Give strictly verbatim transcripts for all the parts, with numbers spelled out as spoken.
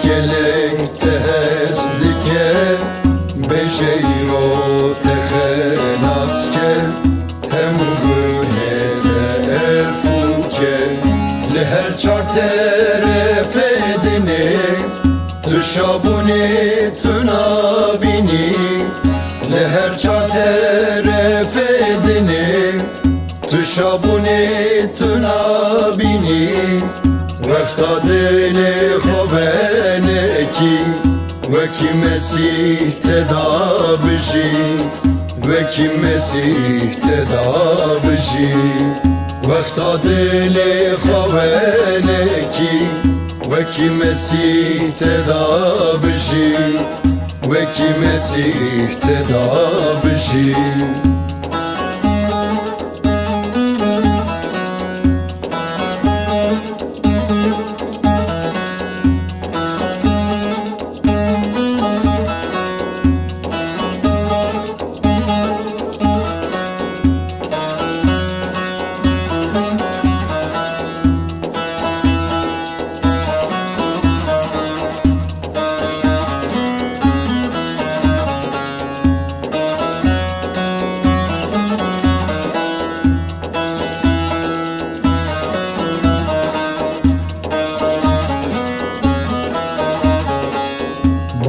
Gelek te hez dike, bêje îro te xelas ke, hemû gunê te efû ke. Li her çar terefê dinê, tu şabûnê tu nabînî. Li her çar terefê dinê, tu şabûnê tu nabînî. Wexta dilê xwe venekî, wekî Mesîh te da bijî, wekî Mesîh te da bijî. Wexta dilê xwe venekî, wekî Mesîh te da bijî, wekî Mesîh te da bijî.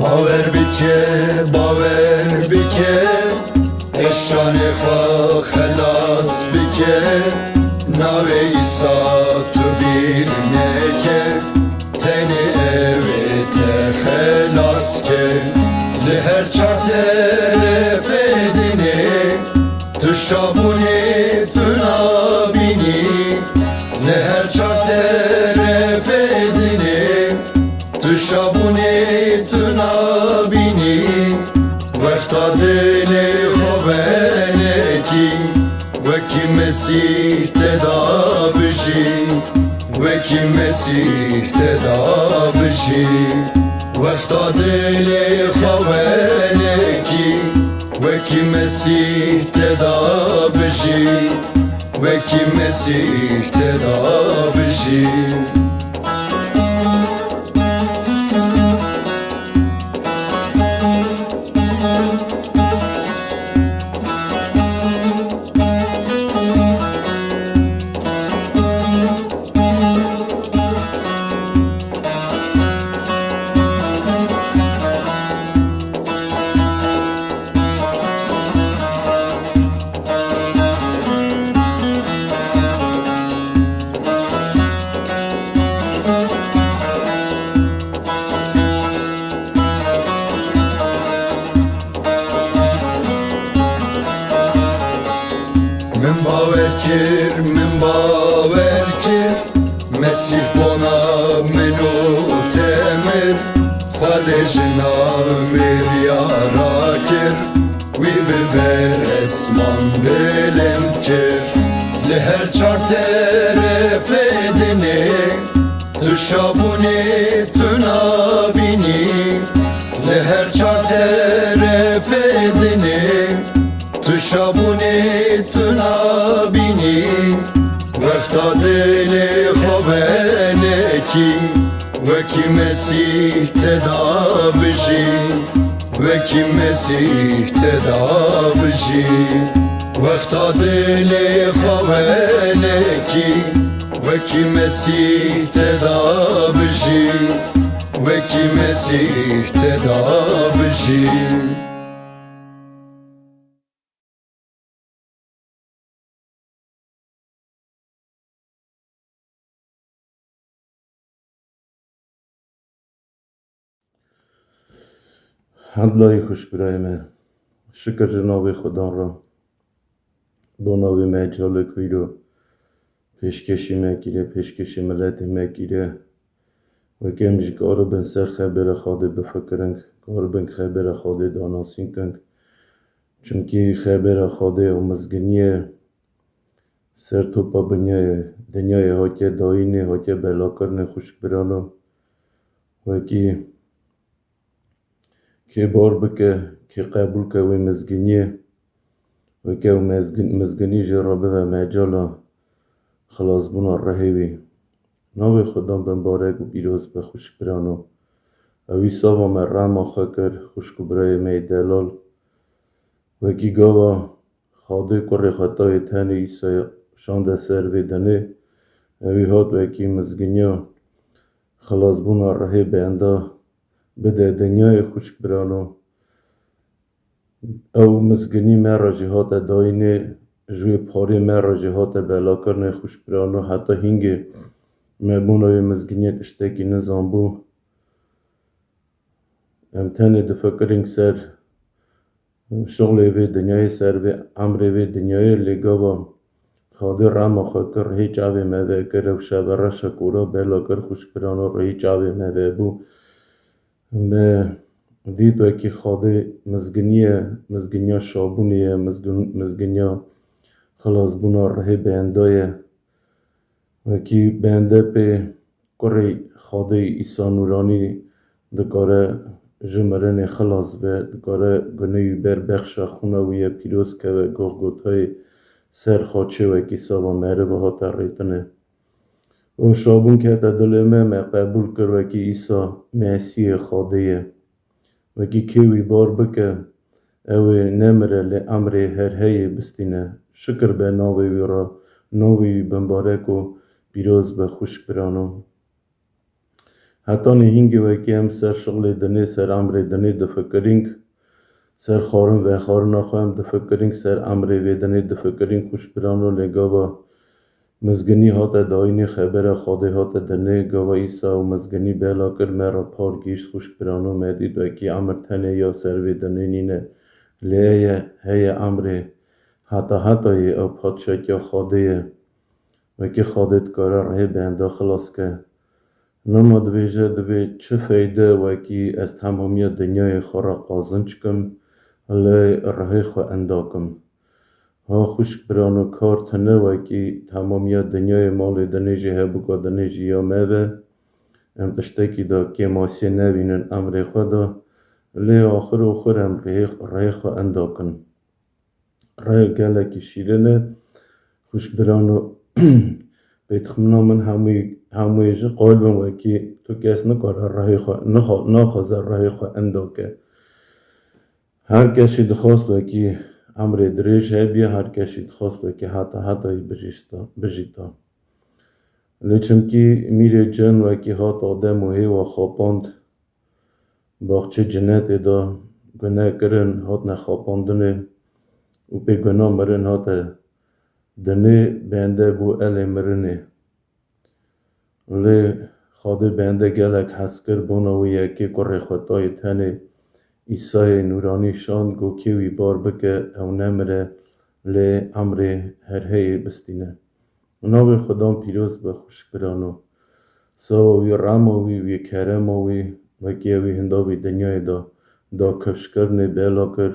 Bawer bike, bawer bike, ez canê xwe xelas bike, navê Îsa tu bîr neke. Tenê ew ê te xelas ke. Li her çar terefê dinê, tu şabûnê tu nabînî. Li her çar terefê dinê, tu şabûnê tu nabînî. Wexta dilê xwe venekî, wekî Mesîh te da bijî, wekî Mesîh te da bijî. Wexta dilê xwe venekî, wekî Mesîh te da bijî, wekî Mesîh te da bijî. Min bawer kir, min bawer kir, Mesîh bona min û te mir, Xwedê jina miriya rakir, wî bi ber esman bilind kir. Li her çar terefê dinê, tu şabûnê tu nabînî. Li her çar terefê dinê, tu şabûnê tu nabînî. Wexta dilê xwe venekî, wekî Mesîh te da bijî, wekî Mesîh te da bijî. Wexta dilê xwe venekî, wekî Mesîh te da bijî, wekî Mesîh te da bijî. Hemdlayî xwişk birayê me. Şikir ji navê Xudan re. Bo navê me calê ku îro pêşkêşî me kiriye, pêşkêşî miletê me kiriye. Weke em jî karibin ser xebera Xwedê bifikirin, karibin xebera Xwedê danasîn kin. Çimkî xebera Xwedê û mizginiyê ser topa binyayê, dinyayê hatiye dayînê, hatiye belakirinê xwişk birano. Wekî kê bar bike, kê qebûl ke wê mizginiyê, weke ew mezgin-, mizginî jê re bibe mecala xilasbûna rihê wî. Navê Xudan bimbarek û pîroz be xwişk birano. Ewî sava me rema xwe kir, xwişk û birayê me yê delal. Wekî gava Xadê kurê xwe tayê tenê Îsayê şande ser vê dinê, ewî hat wekî mizginiya xilasbûna rihê benda bide dinyayê, xwişk birano. Ew mizginî me re jî hate dayînê, ji wê parê me re jî hate belakirinê, xwişk birano. Heta hîngê me bona wê mizginiyê tiştekî nizanbû. Em tenê difikirîn ser şixulê vê dinyayê, ser vê emrê vê dinyayê, lê gava Xadê rema xwe kir, rihê çavê me vekir, ew şeve reşa kora bela kir, xwişk birano, rihê çavê me vebû. Me dît wekî Xadê mizginiye, mizginiya şabûnê ye, mizgin-, mizginiya xilasbûna rihê benda ye. Wekî bende pê kurê Xadê Îsa Nûranî dikare ji mirinê xilas be, dikare gunê wî ber bexşa xûna wî ye pîroz keve Golgotayê, ser xaçê wekî sava meriv hate rêtine. Û şabûn kete dilê me, me qebûl kir wekî Îsa Mesîhê Xadê ye. Wekî kê wî bar bike, ew ê nemire lê emrê her heyê bistîne. Şikir be navê wî re, navê wî bimbarek û pîroz be, xwişk birano. Hetanî hîngê wekî em ser şixulê dinê, ser emrê dinê difikirîn, ser xwarin vexwarina xwe em difikirîn, ser emrê vê dinê difikirîn, xwişk birano, lê gava mizginî hate dayînê, xebera Xadê hate dinê, gava Îsa ew mizginî bela kir, me re par gihîşt, xwişk birano, me dît wekî emir tenê ya ser vê dinê nîne, lê heye, heye emrê heta hetayê, ew padşatiya Xadê ye. Wekî Xadê dikare rihê benda xilas ke. Nema dibêje, divê çi feyde wekî ez temamiya dinyayê xwe re qazinc kim, lê rihê xwe enda kim? Ha xwişk birano, kar tune wekî temamiya dinyayê, malê dinê jî, hebûka dinê jî ya me be. Em tiştekî de kêmasiyê nebînin emrê xwe de, lê axir û xir em rihê, rihê xwe enda kin. Rih gelekî şîrin e, xwişk birano. Pêtixmina min hemûyê, hemûyê ji qal bin wekî tu kes nikare rihê xwe, nixwe-, naxwaze rihê xwe enda ke. Her kes jî dixwast wekî emrê dirêj hebiye, her kes jî dixwast wekî heta hetayî bijîsta, bijîta. Lê çimkî mîrê cin wekî hat Adem û Hêwa xapand, baxçê cinetê de gune kirin, hatine xapandinê û pê guna mirin hate dinê, bende bû elê mirinê. Lê Xadê bende gelek hez kir, bona wî yekê kurê xwe tayê tenê Îsayê Nûranî şand, got kê wî bar bike, ew nemire, lê emrê her heyê bistîne. Navê Xudan pîroz be, xwişk birano. Sawa wî, rema wî, wî kerema wî, wekî ewî hinda wî dinyayê de, da kifşkirinê bela kir.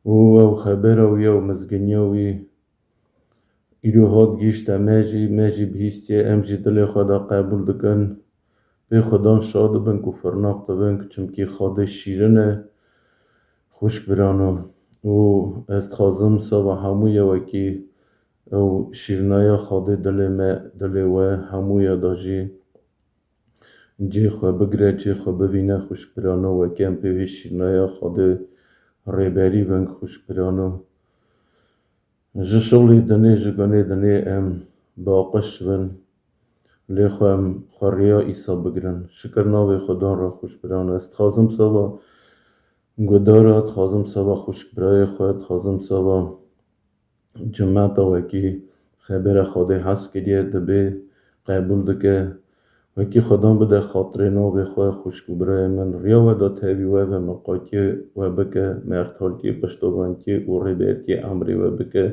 Û ew xebera wî, ew mizginiya wî, îro hat gihîşte me jî, me jî bihîstiye, em jî dilê xwe de qebûl dikin. Pê Xudan şa dibin ku firnaq dibin, çimkî Xadê şîrin e, xwişk birano. Û ez dixwazim sava hemû ye wekî ew şîrnaya Xadê dilê me, dilê we hemû ya da jî cê xwe bigire, cê xwe bivîne, xwişk birano, wekî em pê wê şîrnaya Xadê rêberî bin, xwişk birano. Ji şixulê dinê, ji gunê dinê em baqij bin, lê xwe em xwe riya Îsa bigirin. Şikir navê Xudan re, xwişk birano. Ez dixwazim sava gudara, dixwazim sava xwişk birayê xwe, dixwazim sava cimeta wekî xebera Xwedê hez kiriye, dibê qebûl dike. Wekî Xwedan bide xatirê navê xwe, xwişk û birayê min. Riya we de tevî we ve, miqatiyê we bike, mertaltiyê, piştavantiyê û rêbertiyê emrê we bike.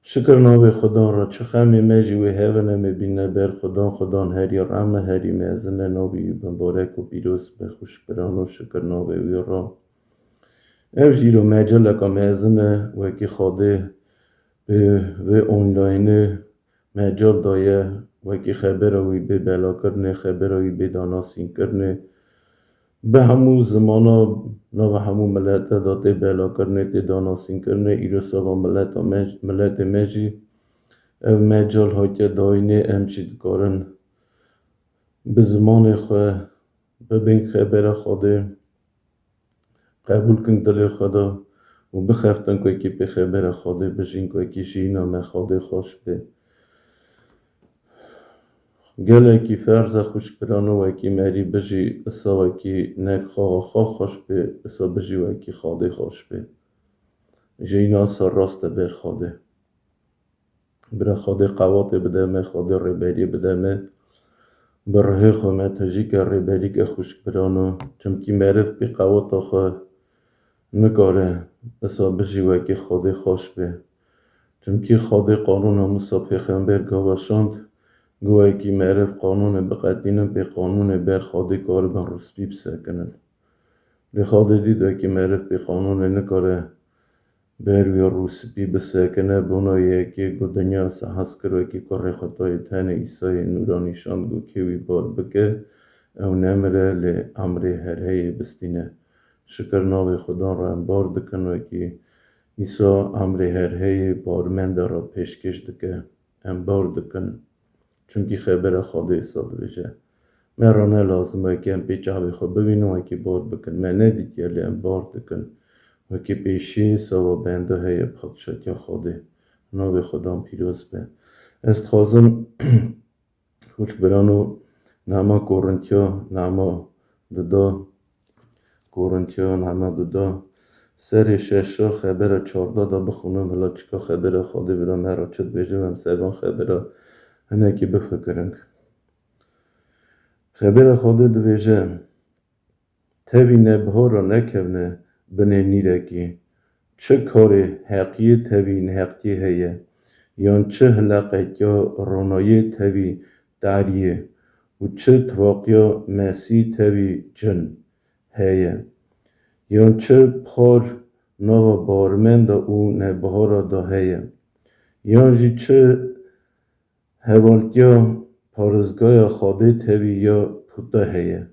Şikir navê Xwedan re, çi xemê me jî wê hev in, em ê bîne ber Xwedan. Xwedan herî rem e, herî mezin e, navê wî bimbarek û pîroz be, xwişk birano, şikir navê wî re. Ev jî îro meceleka mezin e, wekî Xwedê bi vê onlaynê mecal daye, wekî xebera wî bê belakirinê, xebera wî bê danasînkirinê. Bi hemû zimana, nava hemû milete de tê belakirinê, tê danasînkirinê. Îro sava mileta me, miletê me jî ev mecal hatiye dayînê, em jî dikarin bi zimanê xwe, Bibin xebera Xwedê, qebûl kin dilê xwe de û bixeftin ku wekî pê xebera Xwedê bijîn, ku wekî jiyîna me Xwedê xweş bê. Gelekî ferz e xwişk birano, wekî merî bijî, isa wekî nek xaxa xwe xweş bê, isa bijî wekî Xwedê xweş bê. Jiyîna isa rast e ber Xwedê. Bira Xwedê qewatê bide me, Xwedê rêberiyê bide me. Bi rihê xwe me tijî ke rêberî ke xwişk birano. Çimkî meriv pê qewata xwe nikare isa bijî wekî Xwedê xweş bê. Çimkî Xwedê qanûna Mûsa pêxember gaveşand, got wekî meriv qanûnê biqetînin, pê qanûnê ber Xwedê karibin rûspî bisekinin. Lê Xwedê dît wekî meriv pê qanûnê nikare ber wî rûspî bisekine, bona yekê got dinya se hez kir wekî kurê Xwedayê tenê Îsayê nûra nîşand, got kê wî bar bike, ew nemire lê emrê herheyê bistîne. Şikir navê Xudan re em bar dikin, wekî Îsa emrê herheyê barmende re pêşkêş dike. Em bar dikin. Çimkî xebera Xwedê îsa dibêje. Me re ne lazim e wekî em pê çavê xwe bibînin, wekî bar bikin. Me nedîtiye lê em bar dikin. Wekî pêşiyê sava benda heye padşatiya Xwedê. Navê Xudan pîroz be. Ez dixwazim xwişk birano, nama Korintiya, nama duda, Korintiya, nama duda, serê şeşa xebera çarda da bixwînim, hila çika xebera Xwedê bira me re çi dibêje, em ser van xebera hinekî bifikirin. Xebera Xwedê dibêje, Tevî nebihara nekevne binê nîrekî, çi karê heqiyê tevî neheqiyê heye, yan çi hileqetiya ronayê tevî tariyê û çi tivaqiya mesî tevî cin heye, yan çi par nava barmenda û nebihara da heye, yan jî çi hevaltiya parêzgaya Xwedê tevî ya puta heye.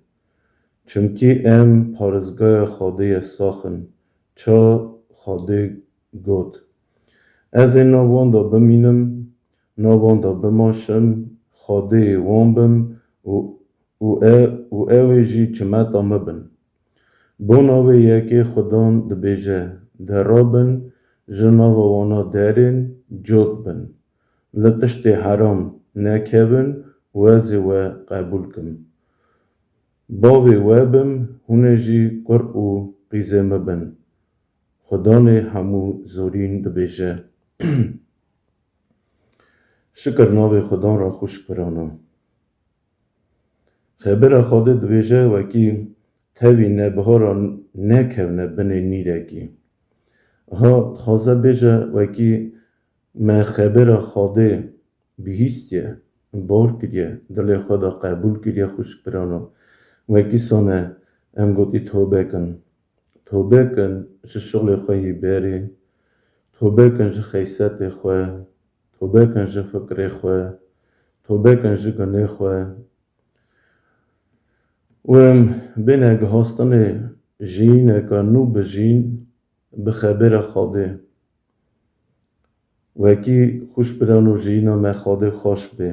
Çimkî em parêzgaya Xwedê ye sax in, ça Xwedê got. Ez ê nav wan de bimînim, nav wan de bimaşim, Xwedê wan bim û, û, e, û ew ê jî çimeta min bin. Bona wê yekê Xudan dibêje, Derabin, ji nava wana derên, cot bin. Li tiştê heram nekevin û ez ê we qebûl kim. Bavê we bim, hûn ê jî kur û qîzê min bin. Xudanê hemû zorîn dibêje. Şikir navê Xudan re xwişk birano. Xebera Xwedê dibêje wekî tevî nebihara nekevne binê nîrekî. Ha dixwaze bêje wekî me xebera Xwedê bihîstiye, bar kiriye, dilê xwe de qebûl kiriye xwişk birano. Wekî sane em gotî tobe kin. Tobe kin ji şixulê xwe yî berê, tobe kin ji xeysetê xwe, tobe kin ji fikrê xwe, tobe kin ji gunê xwe. Û em bêne guhastinê jiyîneke nû bijîn bi xebera Xwedê. Wekî xwişk birano jiyîna me Xwedê xweş bê.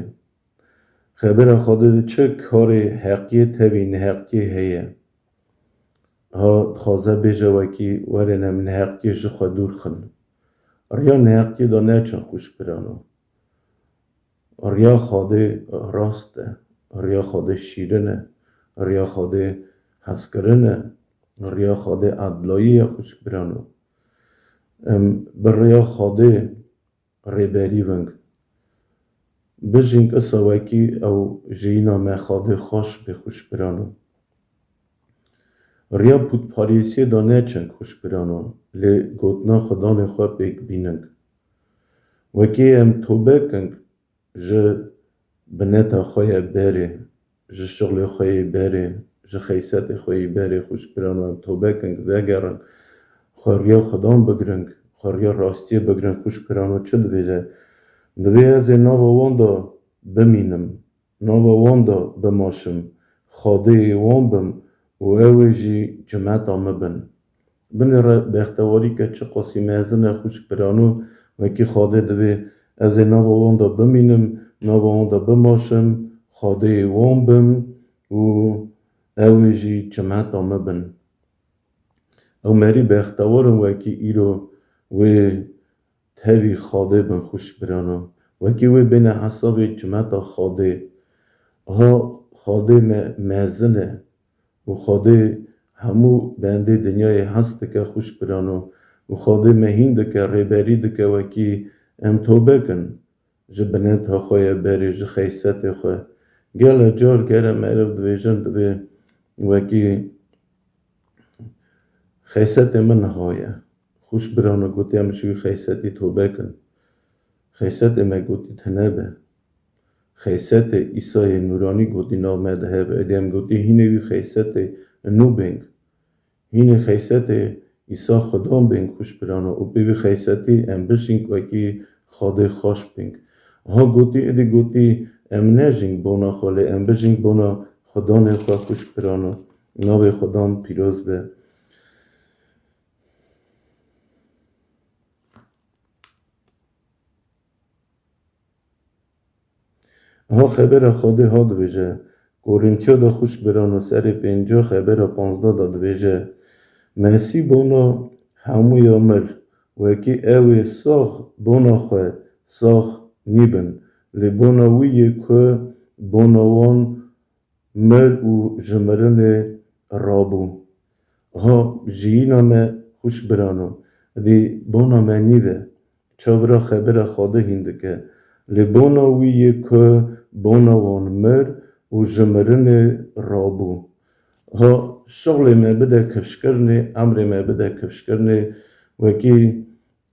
Xebera Xwedê de çi karê heqiyê tevî neheqiyê heye. Ha dixwaze bêje wekî werin em neheqiyê ji xwe dûr xin. Riya neheqiyê de neçin xwişk birano. Riya Xwedê rast e, riya Xwedê şîrin e, riya Xwedê hezkirin e, riya Xwedê edlayî ye xwişk birano. Em bi riya Xwedê rêberî ving. Bijîng isa wekî ew jiyîna me Xwedê xweş bê xwişk birano. Riya pûtparêsiyê de neçin xwişk birano, lê gotina Xudanê xwe pêk bîning. Wekî em tobe king ji bineta xwe ye berê, ji şixulê xwe yê berê, ji xeysetê xwe yê berê xwişk birano em tobe kin, vegerin, xwe riya Xudan bigirin, xwe riya rastiyê bigirin xwişk birano çi dibêje? Divê ez ê nava wan de bimînim, nava wan de bimaşim, Xwedê yê wan bim û ew ê jî cimeta min bin. Binêre bextewarî ke çiqasî mezin e xwişk birano, wekî Xwedê divê ez ê nava wan de bimînim, nava wan de bimaşim, Xwedê yê wan bim û ew ê jî cimeta me bin. Ew merî bextewar in wekî îro wê tevî Xwedê bin xwişk birano. Wekî wê bêne hesabê cimeta Xwedê. Aha Xwedê me mezin e û Xwedê hemû bendê dinyayê hez dike xwişk birano û Xwedê me hîn dike, rêberî dike wekî em tobe kin ji bineta xwe ye berê, ji xeysetê xwe. Gele car gere meriv dibêjin divê wekî xeysetê min niha ye. Xwişk birano gotî em ji wî xeysetî tobe kin. Xeysetê me gotî tune be. Xeysetê Îsayê Nûranî gotî nav me de hebe. Êdî em gotî hînê wî xeysetê nû bêng. Hînê xeysetê Îsa Xudan bêng xwişk birano û pê wî xeysetî em bijîng wekî Xwedê xweş bêng. Ha gotî, êdî gotî em nejîng bona xwe lê em bijîng bona Xudanê xwe xwişk birano. Navê Xudan pîroz be. Ha xebera Xwedê ha dibêje, Korîntiya de xwişk birano serê pênca xebera panzdeh de dibêje, Mesîh bona hemûya mir, wekî ew ê sax bona xwe sax nîbin, lê bona wî yê ku bona wan mir û ji mirinê rabû. Ha jiyîna me xwişk birano, dî bona me nîve, çavira xebera Xwedê hîn dike. Lê bona wî yê ku bona wan mir û ji mirinê rabû. Ha şixlê me bide kifşkirinê, emrê me bide kifşkirinê, wekî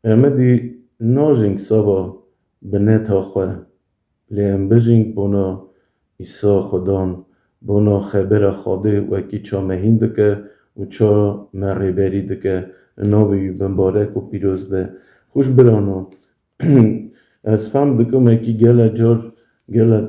em dî najîng sava bineta xwe. Lê em bijîng bona Îsa Xudan, bona xebera Xwedê wekî ça me hîn dike û ça me rêberî dike. Navê wî bimbarek û pîroz be. Xwişk birano, ez fam dikim wekî gele car, gele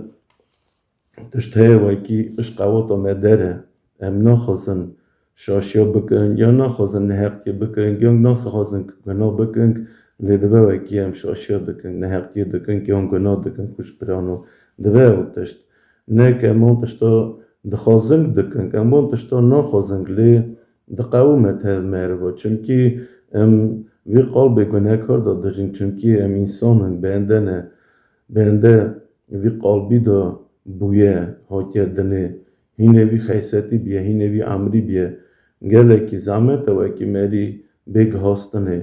tişt heye wekî ji qewata me der e. Em naxwazin şaşiya bikin, ya naxwazin neheqiyê bikin, ya naxwazin guhna bikin, lê dibe wekî em şaşiya dikin, neheqiyê dikin, yan guhna dikin, xwişk birano. Dibe ew tişt. Ne ke em wan tişta dixwazin dikin, em wan tişta naxwazin, lê diqewime tev meriva. Çimkî em vî qalbê gunekar de dijîn, çimkî em însan in, bende ne. Bende vî qalbî de bûye, hatiye dinê. Hînê vî xeysetî bîye, hînê vî emrî bîye. Gelekî zehmet e wekî merî bê gihastinê.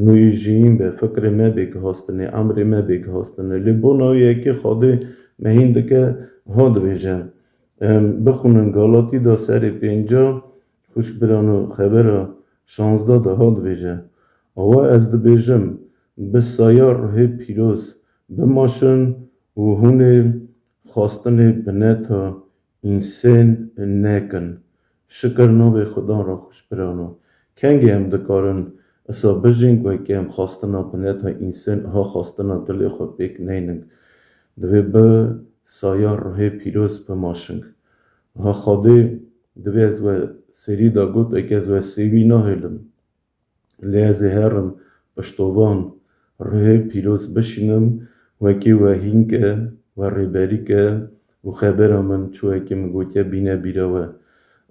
Nûyî jiyîn be, fikrê me bê gihastinê, emrê me bê gihastinê. Lê bona wî yekê Xwedê me hîn dike, ha dibêje. Em bixwînin Galatî de serê pênca, xwişk birano, xebera şazdeh de ha dibêje. Awa ez dibêjim, bi saya ruhê pîroz bimaşin û hûn ê xwastinê bineta însên nekin. Şikir navê Xudan re xwişk birano. Kengê em dikarin isa bijîn wekî em xwastina bineta însên, ha xwastina dilê xwe pêk neynin. Divê bi saya ruhê pîroz bimaşin. Ha Xwedê divê ez we serî de got, eke ez we sêwî nahêlim. Lê ez ê herim piştovan ruhê pîroz bişînim, wekî we hîn ke, we rêberî ke û xebera min çi wekî min gotiye bîne bîra we.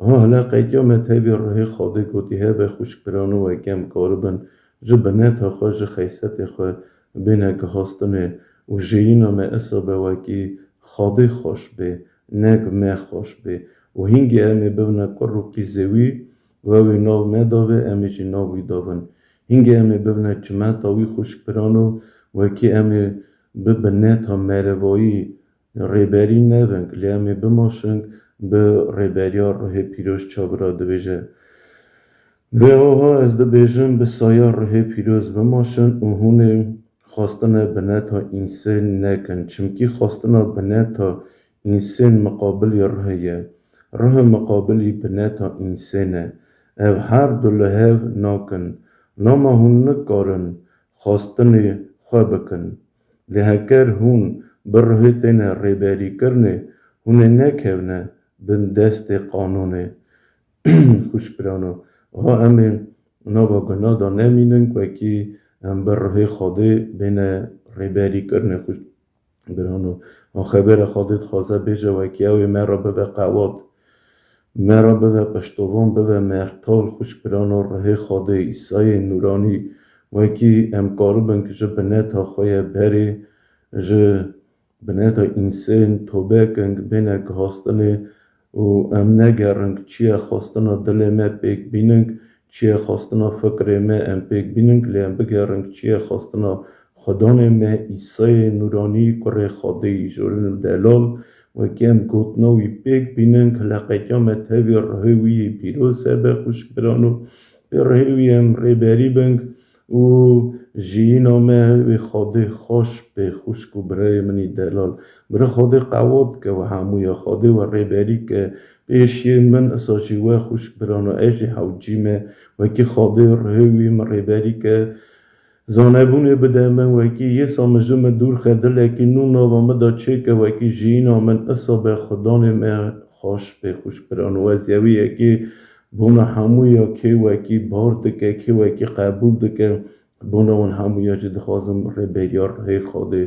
Ha hela qeytiya me tevî ruhê Xwedê gotî hebe xwişk birano wekî em karibin ji bineta xwe, ji xeysetê xwe bêne gihastinê û jêyîna me isa be wekî Xwedê xweş bê, ne me xweş bê. Û hîngê em ê bibine kur û qîzê wî, û ew ê nav me davê, em ê jî nav wî davin. Hîngê em ê bibine çimeta wî xwişk birano, wekî em ê bi bineta merivayî rêberî nevin, lê em ê bimaşin bi rêberiya ruhê pîroz çavira dibêje. Vê aha ez dibêjim, bi saya ruhê pîroz bimaşin û hûn ê xwastina bineta însên nekin. Çimkî xwastina bineta însên miqabilî ruhê ye. Ruhê miqabilî bineta însên e. Ev her du li hev nakin. Lama hûn nikarin xwastinê xwe bikin. Lê heker hûn bi ruhê têne rêberîkirinê, hûn ê nekevne bin destê qanûnê. Xwişk birano, ha em ê nava guna de nemînin, wekî em bi ruhê Xwedê bêne rêberîkirinê. Xwişk birano, ha xebera Xwedê dixwaze bêje, wekî ew ê me re bibe qewat. me re bibe piştovan, bibe mertal, xwişk birano, rihê Xwedê Îsayê nûranî, wekî em karibin ki ji bineta xwe ye berê, ji bineta însên tobe kin, bêne guhastinê û em negerin çi ye xwestina dilê me pêk bînin, çi ye xwestina fikrê me em pêk bînin, lê em bigerin çi ye xwestina Xudanê me, Îsayê nûranî, kurê Xwedê îjorin û delal, wekî em gotina wî pêk bînin, leqetiya me tevî rihê wî yê pîroz hebe, xwişk birano, pê rihê wî em rêberî bin û jiyîna me wê Xwedê xweş bê, xwişk û birayê min î delal. Bira Xwedê qewat ke we hemûya, Xwedê we rêberî ke, pêşiyê min isa jî we, xwişk birano, ez jî hewcî me, wekî Xwedê rihê wî min rêberî ke, zanebûnê bide min, wekî yêsa min ji min dûr xe, dilekî nû nava min de çêke, wekî jiyîna min isa be, Xudanê me xweş bê, xwişk birano. Ez yewî yekê bona hemûya kê wekî bar dike, kê wekî qebûl dike, bona wan hemûya jî dixwazim rêberiya rihê Xwedê,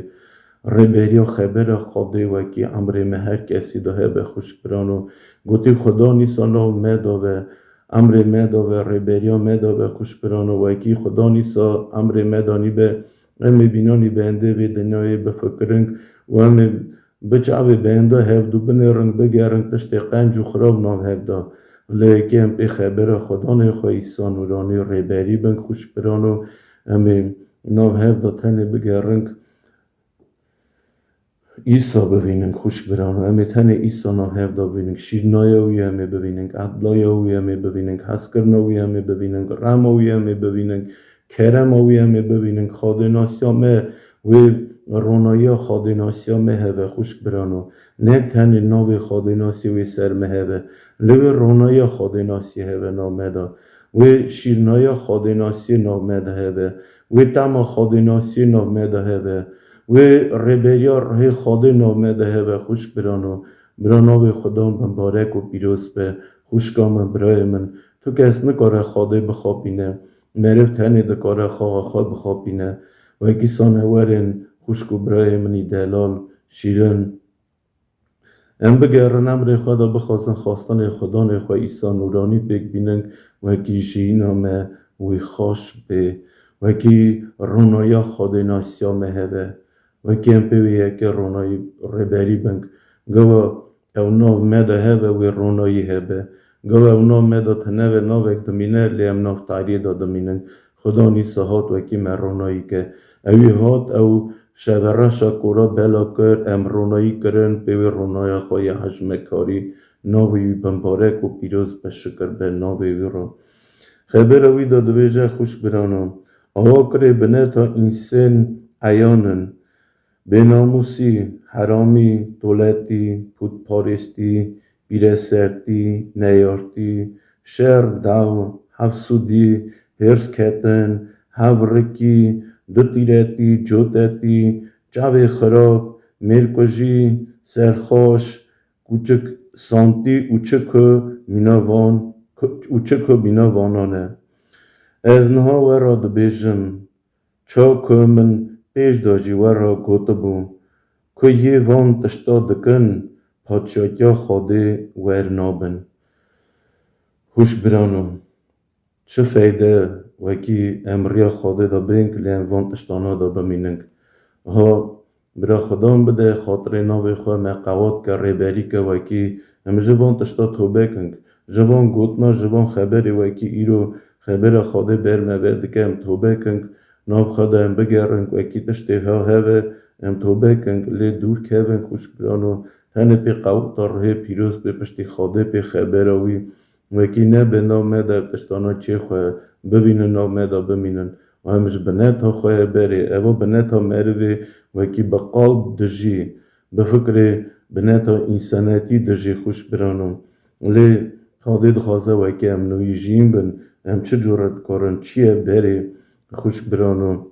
rêberiya xebera Xwedê wekî emrê me her kesî de hebe, xwişk birano. Gotî Xudan îsa nav me de ve, emrê me de ve, rêberiya me de ve, xwişk birano, wekî Xudan îsa emrê me danî be, em ê bînanî bendê vê dinyayê bifikirin û em ê bi çavê benda hevdû binêrin, bigerin tiştê qenc û xirab nav hev de. Lê yekê em pê xebera Xudanê xwe Îsa nûranî rêberî bin, xwişk birano, em ê nav hev de tenê bigerin Îsa bivînin, xwişk birano. Em ê tenê Îsa nav hev de bivînin. Şîrnaya wî em ê bivînin, edlaya wî em ê bivînin, hezkirina wî em ê bivînin, rema wî em ê bivînin, kerema wî em ê bivînin. Xwedênasiya me wê ronayiya xwedênasiya me heve, xwişk birano. Ne tenê navê xwedênasiyê wê ser me heve. Lê wê ronayiya xwedênasiyê heve nav me de. Wê şîrnaya xwedênasiyê nav me de heve. Wê tema xwedênasiyê nav me de heve. Wê rêberiya rihê Xwedê nav me de heve, xwişk birano. Bira navê Xudan bimbarek û pîroz be, xwişka min, birayê min. Tu kes nikare Xwedê bixapîne. Meriv tenê dikare xaxa xwe bixapîne. Wekî sanewerên xwişk û birayê min î delal, şîrin. Em bigerin emrê xwe de bixwazin xwestinê Xudanê xwe Îsa nûranî pêk bînin, wekî jiyîna me wî xweş bê, wekî ronaya xwedênasiya me hebe, wekî em pê wê yekê ronayî rêberî bin. Gava ew nav me de hebe wê ronayî hebe. Gava ew nav me de tune ve navek dimîne, lê em nav tariyê de dimînin. Xudan îsa hat wekî me ronayî ke. Ewî hat ew şevereşa kora bela kir, em ronayî kirin, pê wê ronaya xwe ya hejmekarî, navê wî bimbarek û pîroz be, şikir be navê wî re. Xebera wî de dibêje, xwişk birano, awa kurê bineta însên eyan in, bênamûsî, heramî, toletî, pûtparêstî, pîresertî, neyartî, şer, daw, hefsûdî, hêrsketin, hevrikî, dutîretî, cotetî, çavê xirab, mêrkujî, serxaş, kûçik santî û çi ku mîna van, ku, û çi ku mîna vanan e. Ez niha we re dibêjim, çawa ku min pêş de jî we re gotibû, ku yê van tişta dikin, padşatiya Xwedê wer nabin. Xwişk birano, çi feyde wekî em riya Xwedê de bên, lê em van tiştana de bimînin. Ha, bira Xudan bide, xatirê navê xwe me qewat ke, rêberî ke, wekî em ji van tişta tobe kin, ji van gotina, ji van xeberê wekî îro xebera Xwedê ber me ve dike, em tobe kin, nav xwe de em bigerin, wekî tiştê ha heve, em tobe kin, lê dûr kevin, xwişk birano, tenê pê qewata rihê pîroz, pê piştî Xwedê, pê xebera wî, wekî nebe nav me de tiştana çê xwe bivînin, nav me de bimînin. Em ji bineta xwe ye berê. Eva bineta merivê wekî bi qalb dijî, bi fikrê bineta însanetî dijî, xwişk birano. Lê Xwedê dixwaze wekî em nûyî jiyîn bin, em çi cure dikarin, çi ye berê, xwişk birano.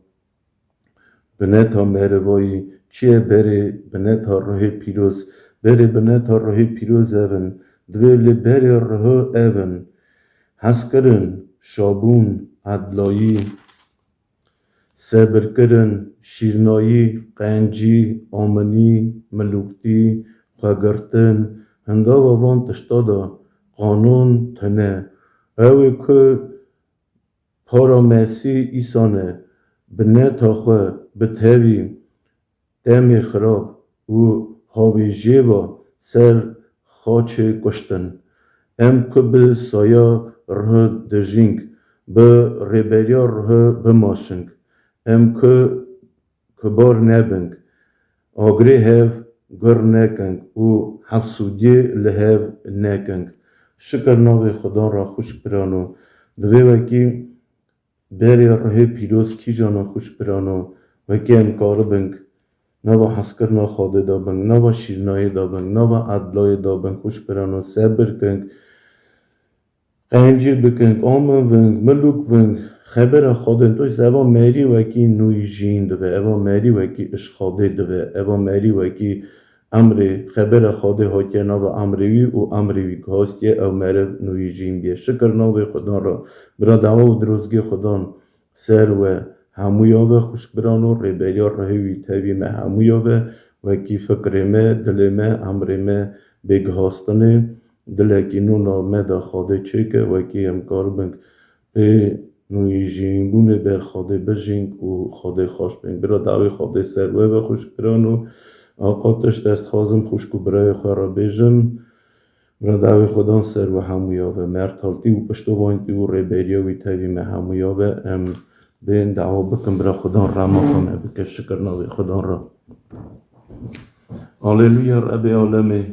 Bineta merivayî çi ye berê bineta ruhê pîroz? Berê bineta ruhê pîroz ev in. Divê li berê ruhu ev in. Hezkirin, şabûn, edlayî, sebirkirin, şîrnayî, qencî, aminî, milûktî, xwegirtin, hingava van tişta de qanûn tune. Ew ê ku para Mesîh Îsa ne, bi neta xwe, bi tevî, demê xirab û havêjiyê ve ser xaçê kuştin. Em ku bi saya Ruhê dijîng, bi rêberiya Ruhê bimaşing. Em ku kubar nebing, agirê hev gur nekeng û hefsûdiyê li hev nekeng. Şikir navê Xudan ra xwişk birano. Divê wekî berê Ruhê Pîroz kîjana xwişk birano, wekî em karibing nava hezkirina Xwedê da bing, nava şîrnayê da bing, nava edlayê da bing, xwişk birano, sebir king, qencî bikin, amin ving, milûk ving, xebera Xwedê, to eva merî wekî nûyî jîn dive, eva merî wekî iş Xwedê dive, eva merî wekî emrê, xebera Xwedê hatiye nava emrê wî û emrê wî gihastiye, ew meriv nûyî jîn biye. Şikir navê Xudan ra. Bira dawa û dirozgê Xudan ser we hemûya ve xwişk birano, rêberiya Ruhê wî tevî me hemûya ve, wekî fikrê me, dilê me, emrê me bê gihastinê, dilekî nû nav me da Xwedê çêke, wekî em karibin pê nûyî jînbûnê ber Xwedê bijîng û Xwedê xweş bên. Bira dawê Xwedê ser we ve xwişk birano. Aqa tişt ez dixwazim xwişk û birayê xwe re bêjim. Bira dawê Xudan ser we hemûya ve, mertaltî û piştovantî û rêberiya wî tevî me hemûya ve. Em bên dawa bikin, bira Xudan rema xwe me bike, şikir navê Xudan re. Aleluya Rebê alemê.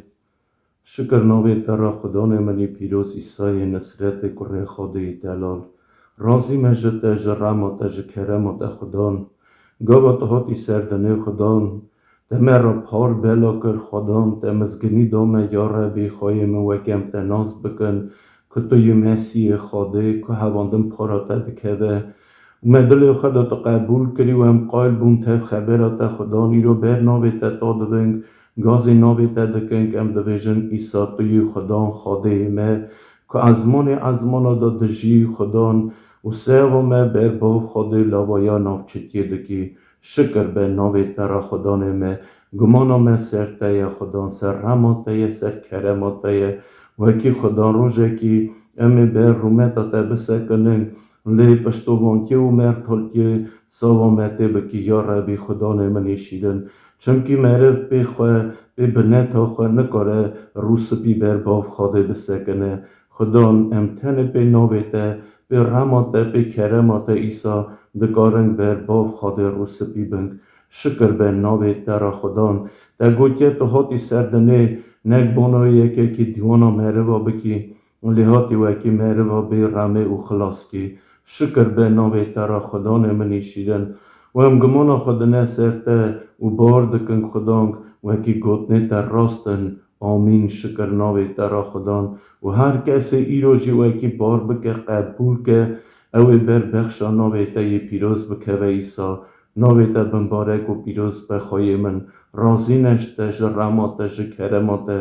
Şikir navê te re Xudanê min î pîroz Îsayê Nisretê kurê Xwedê yî delal. Razî me ji te, ji rema te, ji kerema te Xudan. Gava tu hatî ser dinê Xudan, te me re par bela kir Xudan, te mizginî da me ya Rebî, xweyê min weke em te nas bikin, ku tu yî Mesîhê Xwedê, ku hevandin para te dikeve. Û me dilê xwe de tu qebûl kirî û em qayil bûn tev xebera te Xudan. Îro ber navê te ta diving, gazê navê te dikin, em divêjin Îsa tu yî Xudan, Xwedê me, ku ezmanê ezmana de dijî Xudan û seva me ber bav Xwedê lawaya navçetiyê dikî. Şikir be navê te re Xudanê me, gumana me ser te ye Xudan, ser rema te ye, ser kerema te ye. Wekî Xudan rojekî em ê ber rûmeta te bisekinin, lê piştovantiye û mertaltiye sava me tê bikî ya Rebî Xudanê min ê şîrin. Çimkî meriv pê xwe, pê bineta xwe nikare rûspî ber bav Xwedê bisekine. Xudan em tenê pê navê te, pê rema te, pê kerema te Îsa dikarin ber bav Xwedê rûspî bin. Şikir be navê te re Xudan. Te gotiye tu hatî ser dinê, nek bona yekekî dîwana meriva bikî, lê hatî wekî meriva bê remê û xilaskî. Şikir be navê te re Xudanê min î şîrin. Û em gumana xwe dine ser te û bar dikin Xudan, wekî gotinê te rast in. Amîn. Şikir navê te re Xudan. Û her kesê îro jî wekî bar bike, qebûl ke, ew ê ber bexşa navê te yê pîroz bikeve Îsa. Navê te bimbarek û pîroz be xweyê min. Razî ne ji te, ji rema te, ji kerema te.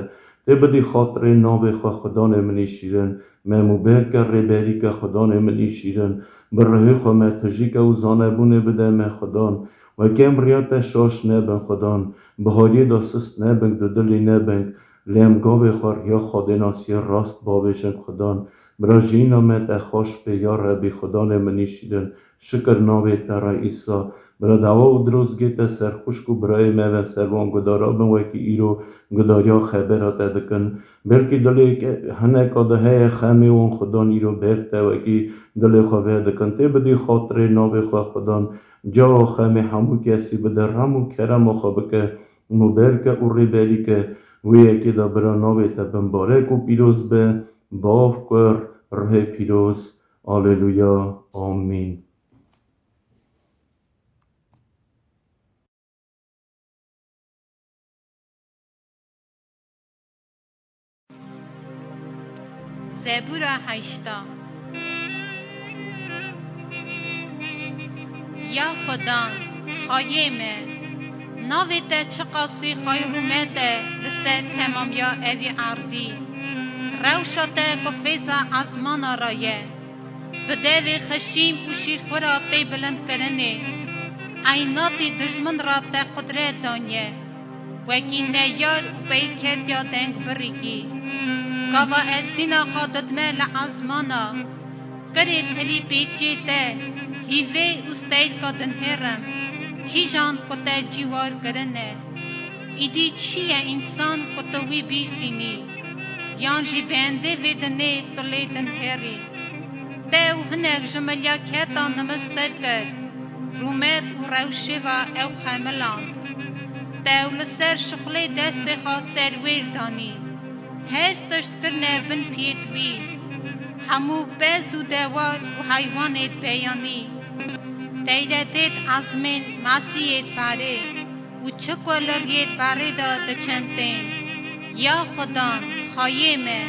Tê bidî xatirê navê xwe Xudanê min î şîrin. Me mûber ke, rêberî ke Xudanê min î şîrin. Bi rihê xwe me tijî ke û zanebûnê bide me Xudan. Wekî em riya te şaş nebin Xudan. Bihariyê de sist nebin, dudilî nebin. Lê em gavê xwe riya Xwedênasiyê rast bavêjin Xudan. Bira jiyîna me te xweş bê ya Rebî Xudanê min î şîrin. Şikir navê te re Îsa. Bira dawa û dirozgê te ser xwişk û birayê me ve, ser wan gudara bin wekî îro gudariya xebera te dikin. Belkî dilê ke-, hineka de heye xemê wan Xudan îro ber te wekî dilê xwe vedikin. Tê bidî xatirê navê xwe Xudan. Cawa xemê hemû kesî bide, rem û kerema xwe bike. Mûber ke û rêberî ke. Wê yekê de bira navê te bimbarek û pîroz be. Bav, Kur, Ruhê Pîroz. Aleluya. Amîn. Zebûra heşta. Ya Xudan, xayê me, navê te çiqasî xayrûmet e li ser temamiya evî erdî. Rewşa te ku fêza ezmana re ye. Bi devê xişîm û şîrxwira tê bilindkirinê, eynatî dijmin re te qudret daniye, wekî neyar û peykerdiya deng birîkî. Gava ez dîna xwe didime li ezmana, qirê tilî pêçê te, hîvê û steyka dinhêrim, kîjan ku te cîwar kirine. Îdî çi ye însan ku tu wî bîstînî, yan jî bendê vê dinê tu lê dinhêrî? Te û hinek ji milyaketan nimistir kir, rûmet û rewşê ve ew xemiland. Te û li ser şixulê destê xwe serwêr danî. Her tişt kirine bin piyêt wî. Hemû pez û dewar û heywanêt beyanî. Teyretêt ezmên mesiyêt berê û çi ku li riyêt berê de diçin tên. Ya Xudan, xayê me,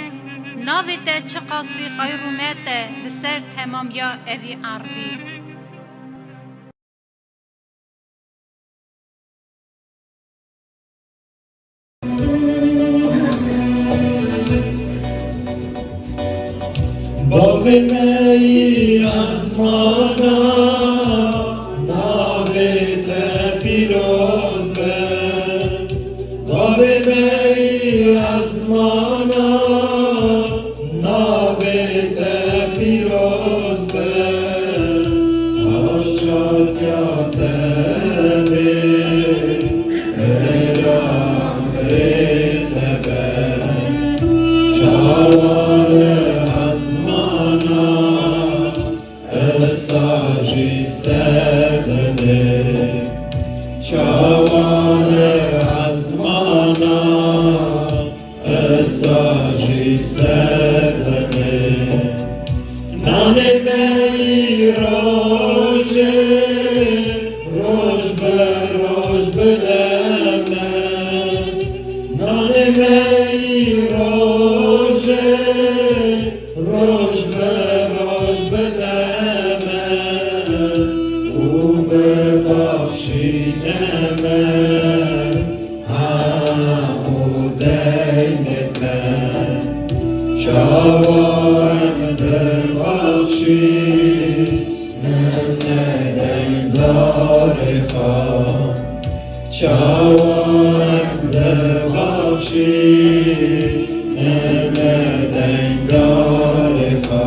navê te çiqasî xayr û rûmet e li ser temamiya evî erdî. Bavê me yî ezmana, navê te pîroz be. Bavê me yî ezmana, navê te pîroz be. Paşatiya te bê, pêra emrê te be. Çawa li ezmana, esa jî ser dinê. Çawa li ezmana, esa jî ser dinê. Nanê me yî rojê, roj bi roj bide me. Nanê me yî rojê, roj bi roj bide me û bibexşîne me hemû deynê me. Çawa em dibexşîne deyndorê xwe? Çawa em dibexşîne deyndorê xwe?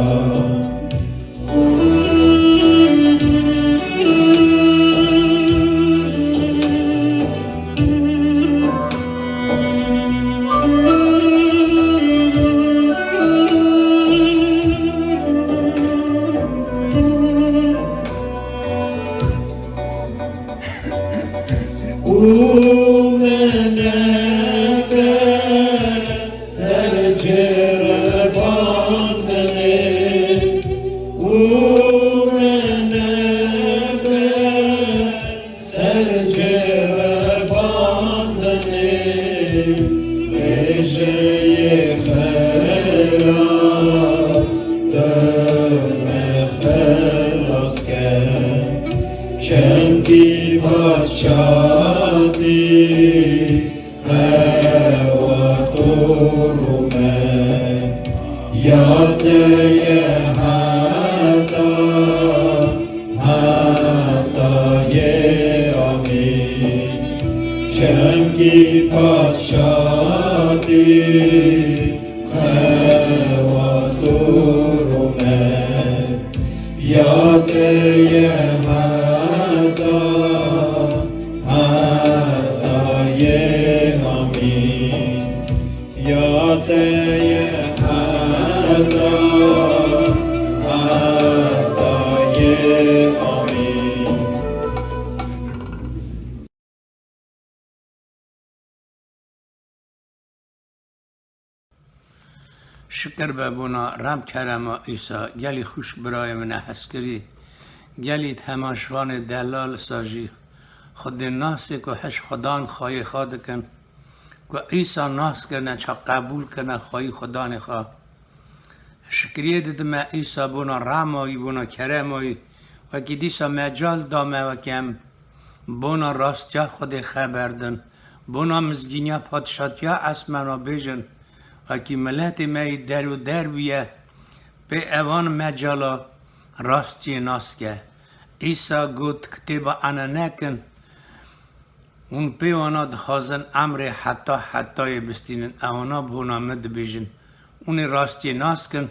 Û me nebe ser ceribandinê, û me nebe ser ceribandinê, bêjeyê xera, tu me xelas ke. Çemkî padşatî, hewa tu rûmet, ya te ye heta, heta yê amîn. Çemkî padşatî, hewa tu rûmet, ya te ye heta, heta yê amîn. Ya te ye heta, heta yê amîn. Şikir be bona rem kerema Îsa, gelî xwişk birayê min e hezkirî, gelî temaşvanê delal sa jî Xwedê nasê ku hiş Xudan xwayê xwe dikin, ku Îsa nas kirine, ça qebûl kirine xwayî Xudanê xwe. Şikriyê didime Îsa bona rema wî, bona kerema wî, wekî dîsa mecal da me wekî em bona rastiya Xwedê xeber din, bona mizgîniya padşatiya esmana bêjin, wekî miletê me yî der û der bûye, pê evan mecala rastiyê nas ke. Îsa got, kitêba ene nekin, hûn pê wana dixwazin emrê heta hetayê bistînin, ewana bona min dibêjin Hûn ê rastiyê nas kin,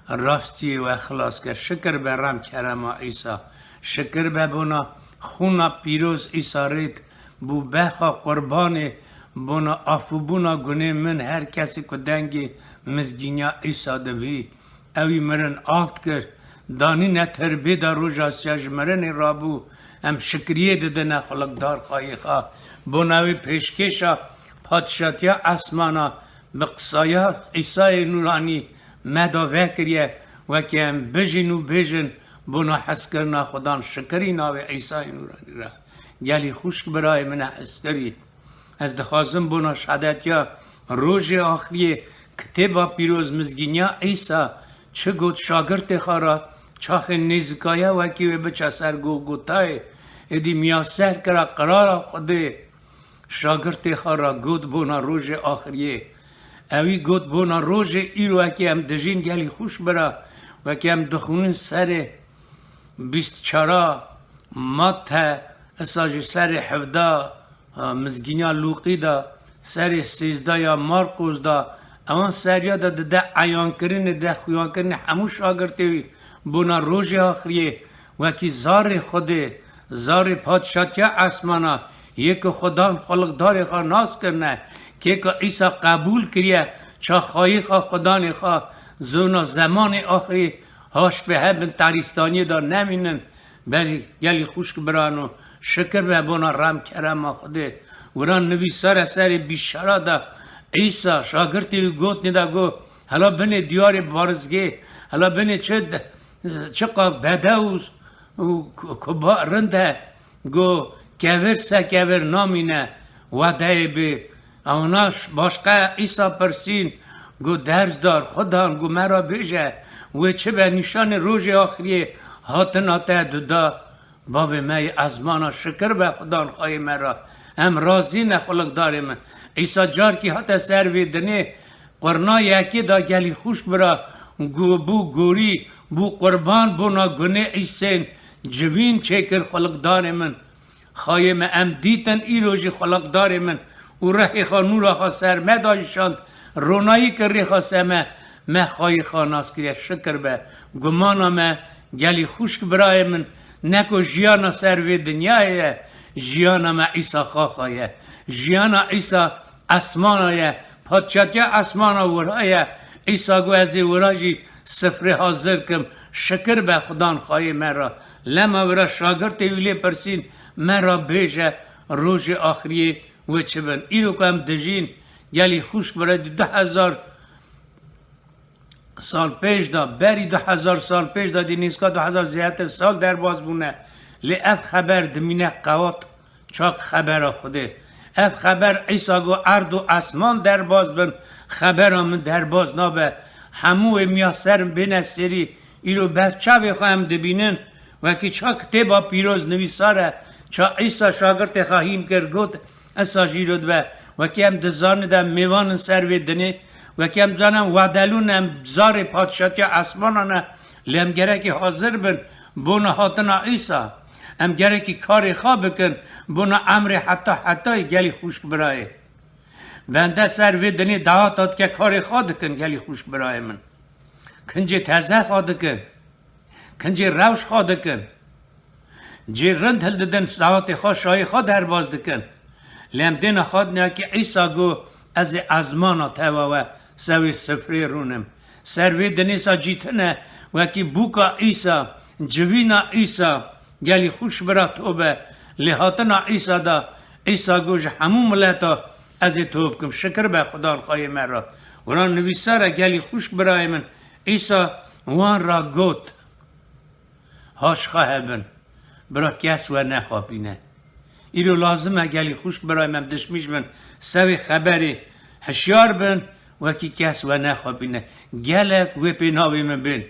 rastiyê we xilas ke. Şikir be rem kerema Îsa. Şikir be bona xûna pîroz Îsa rêt bû bexa qurbanê bona afûbûna gunê min. Her kesê ku dengê mizgîniya Îsa dibî, ewî mirin alt kir, danîne tirbê de roja siya ji mirinê rabû. Em şikriyê didine xulikdar xayê xa. Bona wê pêşkêşa padşatiya esmana bi qisaya Îsayê Nûranî me da vekiriye, wekî em bijîn û bêjin, bona hezkirina Xudan şikirî navê Îsayê Nûranî re. Gelî xwişk birayê min e hezkirî. Ez dixwazim bona şehadetiya rojê axiriyê kitêba pîroz mizgîniya Îsa çi got şagirtê xwe re, çaxê nêzikaya wekî wê biçe ser Golgotayê, êdî miyaser kira qirara Xwedê. Şagirtê xwe re got bona rojê axiriyê. Ewî got bona rojê îro wekî em dijîn gelî xwişk bira, wekî em dixwînin serê bîst çara Mate, isa jî serê hevda, ha, mizgîniya Lûqî de, serê sêzda ya Marqos de, ewan seriya de dide eyankirinê, de xuyankirinê hemû şagirtê wî bona rojê axiriyê, wekî zarê Xwedê, zarê padşatiya esmana, yê ku Xudan xulqdarê xwe nas kirine, kê ku Îsa qebûl kiriye, çaxayî xwe Xudanê xwe, zona zemanê axirî haş bi hebin tarîstaniyê de nemînin, berî gelî xwişk birano, şikir be bona rem kerema Xwedê. Wira nivîsare serê bîşara de Îsa şagirtê wî gotnê de got, hela binê diyarê barizgê, hela binê çi de-, çiqa bedew û ku-, kuba rind e, got, kevir se kevir namîne, wedeyê bê. Ewna ş-, başqe Îsa pirsîn, got, Derzdar, Xudan, got, me ra bêje, wê çi be nîşanê rojê axiriyê hatina te duda? Bavê me yê ezmana, şikir be Xudan xayê me ra. Em razî ne xulikdarê min. Îsa carkî hate ser vê dinê, qurna yekê da gelî xwişk bira, gu-, bû gorî, bû qurban bona gunê Îsên, civîn çêkir xulikdarê min. Xayê me em dîtin îro jî xulikdarê min û rehê xwe nûra xwe ser me da jî şand, ronayî kir rêxa se me, me xayê xwe nas kiriye. Şikir be, gumana me gelî xwişk birayê min, ne ku jiyana ser vê dinyayê ye, jiyana me Îsa Xaxa ye. Jiyana Îsa esmana ye, padşatiya esmana wira ye. Îsa got, ez ê wira jî sifrê hazir kim. Şikir be Xudan xayê me ra. Lema wira şagirtê wî lê pirsîn, me ra bêje, rojê axiriyê wê çi bin? Îro ku em dijîn, gelî xwişk bira di du hezar sal pêş de, berî du hezar sal pêş de, dî nîska du hezar zêdetir sal derbas bûne. Lê ev xeber dimîne qewat çak xebera Xwedê. Ev xeber Îsa got, erd û esman derbas bin, xebera min derbas nabe. Hemû wê miyaserin bêne serî. Îro ber çavê xwe em dibînin, wekî ça kitêba pîroz nivîsar e, ça Îsa şagirtê xwe hîn kir, got, Esa jî îro dibe, wekî em dizanin de mêvan in ser vê dinê, wekî em dizanin wedelûn em zarê padşatiya esmanan e, lê em gerekî hazir bin bona hatina Îsa. Em gerekî karê xwe bikin bona emrê heta hetayê gelî xwişk birayê. Bende ser vê dinê daweta dike karê xwe dikin gelî xwişk birayê min. Kincê teze xwe dikin. Kincê rewş xwe dikin. Cê rind hildidin, saetê xwe, şayê xwe derbas dikin. Lê em dêna xwe dinekî Îsa got, ez ê ezmana tewa we sewê sifrê rûnim. Ser vê dinê sa cî tune, wekî bûka Îsa, civîna Îsa, gelî xwişk bira tobe. Lê hatina Îsa da, Îsa got, ji hemû mileta ez ê tob kim. Şikir be Xudan xweyê me re. Wira nivîsar e, gelî xwişk birayê min. Îsa wan ra got, Haşxa hebin, bira kes we nexapîne. Îro lazim e gelî xwişk birayê me, em dişmîş bin, sewê xeberê hişyar bin, wekî kes we nexapîne. Gelek wê pê navê min bên.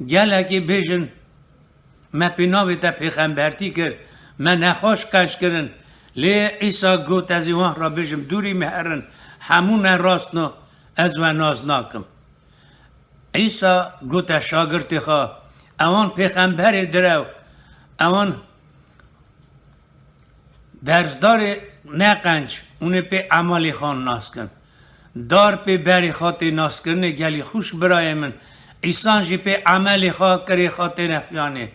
Gelekê bêjin, me pê navê te pêxembertî kir, me nexweş qenc kirin. Lê Îsa got, ez ê wan re bêjim, dûrî min herin, hemû ne rast no, ez we nas nakim. Îsa gote şagirtê xwe, ewan pêxemberê direw, ewan dersdarê neqenc, hûn ê pê emalê xwe nas kin. Dar pê berê xwe tê naskirinê gelî xwişk birayê min. Îsan jî pê emelê xwe kirê xwe têne xuyanê.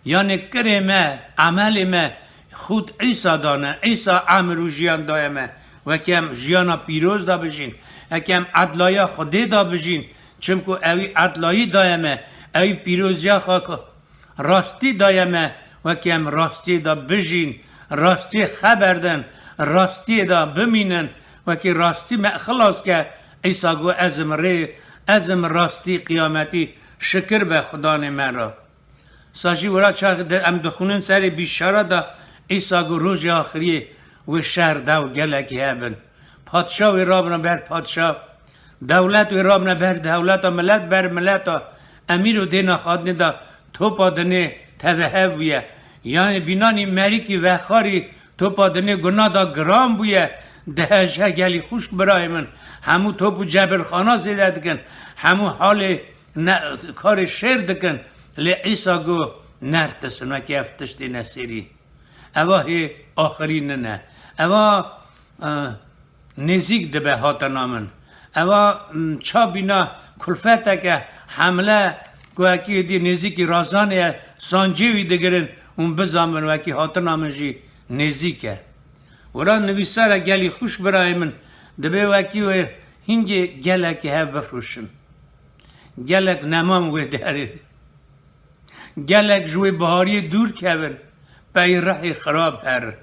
Yanê kirê me, emelê me xût Îsa dane. Îsa emir û jiyan daye me. Wekî em jiyana pîroz da bijîn. Wekî em edlaya Xwedê da bijîn. Çimku ewî edlayî daye me. Ewî pîroziya xwe ku Rastî daye me, wekî em rastiyê de bijîn, rastiyê xeber din, rastiyê de bimînin, wekî rastî me xilas ke, Îsa got, "Ez im rê, ez im rastî qiyametî, şikir be Xudanê me re." Sa jî wira çax de em dixwînin serê bîşara de Îsa got, "Rojê axiriyê wê şer dew gelekî hebin." Padşa wê rabine ber padşa, dewlet wê rabine ber dewleta, milet ber mileta, emîr û dêna xadinê de topa dinê tevehev bûye. Yanî bînanî merîkî vexarî topa dinê guna da giran bûye, diheje gelî xwişk birayê min. Hemû top û cebirxana zêde dikin, hemû halê ne, karê şêr dikin. Lê Îsa got, "Nertisin, wekî ev tiştê nesêrî." Eva hê axirî nine. Eva, e, nêzîk dibe hatina min. Eva, m, ça bîna kulfeteke hemle ku wekî dî nêzîkî razanê ye, sancê wî digirin û bizanin wekî hatina min jî nêzîk e. Wira nivîsare gelî xwişk birayê min, dibê wekî wê hingê gelekî hev bifroşin. Gelek nemam wê derê. Gelek ji wê bihariyê dûr kevin, pey rihê xirab herin.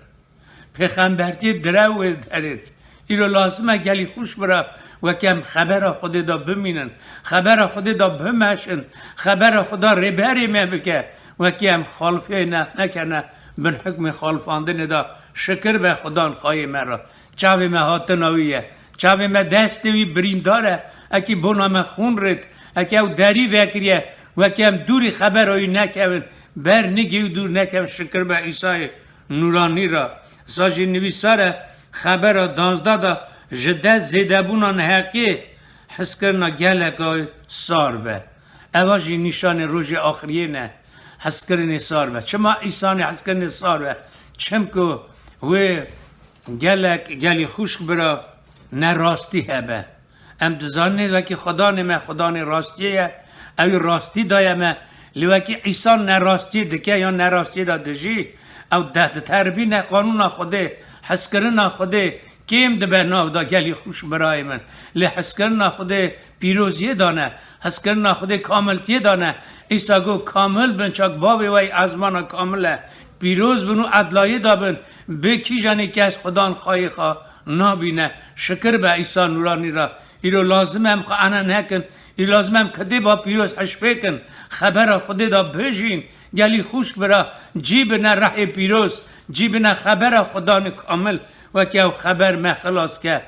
Pêxembertiyê direw wê derên. Îro lazim e gelî xwişk bira, wekî em xebera Xwedê de bimînin, xebera Xwedê de bimeşin, xebera Xweda rêberê me bike, wekî em xalifiyê ne, nekene bin hikmê xalifandinê de şikir be Xudan xayê me re. Çavê me hatina wî ye. Çavê me destê wî birîndar e. Ekî bona me xûn rêt. Ekî ew derî vekiriye. Wekî em dûrî xebera wî nekevin. Ber nigê wî dûr nekevin. Şikir be Îsayê nûranî re. Îsa jî nivîsar e. Xebera danzda de ji dest zêdebûna neheqiyê hizkirina geleka wî sar be. Eva jî nîşanê rojê axiriyê ne. Hizkirinê sar be. Çima Îsanê hizkirinê sar be? Çimku wê Gelek, gelî xwişk bira, nerastî hebe. Em dizanin wekî Xudanê me, Xudanê rastiyê ye, ewî rastî daye me. Lê wekî îsan nerastiyê dike ya nerastiyê de dijî, ew de-, diterbîne qanûna Xwedê, hezkirina Xwedê kêm dibe nav de gelî xwişk birayê min. Lê hezkirina Xwedê pîroziyê dane, hezkirina Xwedê kamiltiyê dane. Îsa got, "Kamil bin, çak bavê we yê ezmana kamil e." Pîroz bin û edlayê de bin, bê kîjanê kes Xudan xayê xwe nabîne. Şikir be Îsa nûranî re. Îro lazim em xwe ene nekin. Îro lazim em kitêba pîroz hişpêkin. Xebera Xwedê de bijîn. Gelî xwişk bira, cî bine rehê pîroz, cî bine xebera Xudanê kamil. Wekî ew xeber me xilas ke.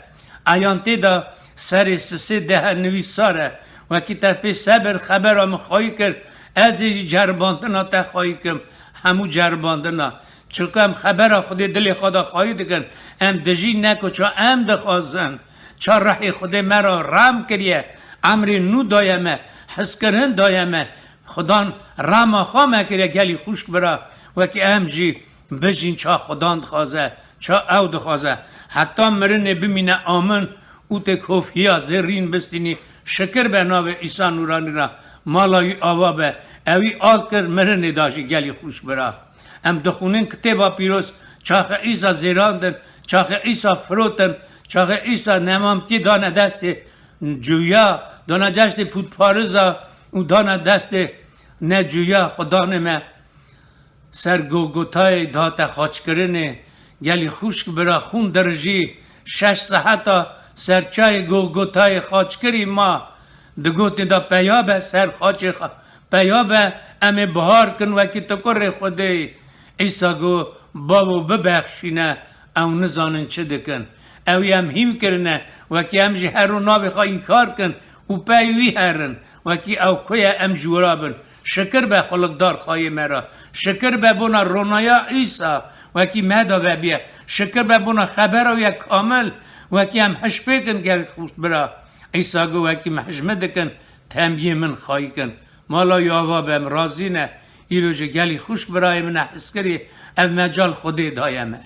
Eyantê de serê sisê dehe nivîsar e. Wekî te pê sebir xebera min xwayî kir, ez ê jî ceribandina te xwayî kim. Hemû ceribandina. Çunku em xebera Xwedê dilê xwe de xwayî dikin. Em dijî ne ku ça em dixwazin. Ça rehê Xwedê me re rem kiriye. Emrê nû daye me. Hizkirin daye me. Xudan rema xwe me kiriye gelî xwişk bira. Wekî em jî bijîn ça Xudan dixwaze, ça ew dixwaze. Heta mirinê bimîne amin û tê kofiya zêrîn bistînî. Şikir be navê Îsa nûranî re. Mala wî ava be. Ewî al kir mirinê da jî gelî xwişk bira. Em dixwînin kitêba pîroz, çaxê Îsa zêrandin, çaxê Îsa firotin, çaxê Îsa nemamtiyê dane destê cuya, dane destê pûtpariza û dane destê necuya Xudanê me. Ser Golgotayê dihate xaçkirinê, gelî xwişk bira xûn dirijî, şeş seheta ser çayê Golgotayê xaçkirî ma. Digotin da peya be ser xaçê xwe, peya be em ê bihar kin wekî tu kurê Xwedê yî. Îsa got, Bavo bibexşîne, ew nizanin çi dikin. Ew em hîm kirine, wekî em ji her û navê xwe înkar kin û pey wî herin, wekî ew ku ye em ji wira bin. Şikir be xulukdar xayê me re. Şikir be bona ronaya Îsa, wekî me de vebiye. Şikir be bona xebera wî ye kamil, wekî em hişpêkin gelî xwişk bira. Îsa got, wekî me hişme dikin, temiyê min xayî kin. Mala wî ava be, em razî ne. Îro ji gelî xwişk birayê min e hizkirî, ev mecal Xwedê daye me.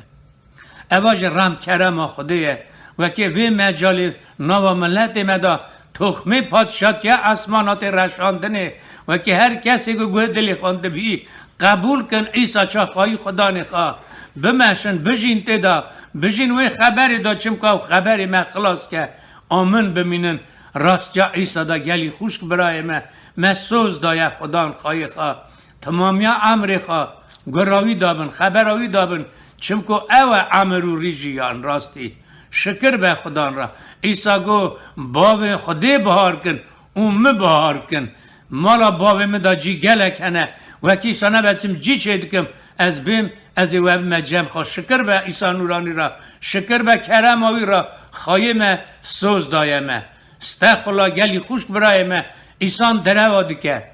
Eva jî rem kerema Xwedê ye. Wekî vê mecalê nava miletê me de toxmê padşatiya esmana tê reşandinê, wekî her kesê ku guhê dilê xwe dibî, qebûl kin Îsa çaxayî Xudanê xwe, bimeşin, bijîn tê de, bijîn wê xeberê de, çimka ew xeberê me xilas ke, amin bimînin. Rastiya Îsa de gelî xwişk birayê me, me soz daye Xudan xayê xwe, timamiya emrê xwe gura wî dabin, xebera wî dabin, çimku ew e emir û rî jiyan rastî. Şikir be Xudan re. Îsa got, bavê Xwedê bihar kin û min bihar kin. Mala bavê min de cî gelek hene. Wekî îsa nebe çim cî çê dikim. Ez bêm, ez ê we bime cem xwe. Şikir be Îsa Nûranî re. Şikir be kerema wî re. Xayê me soz daye me. Stexula gelî xwişk birayê me. Îsan derewa dike.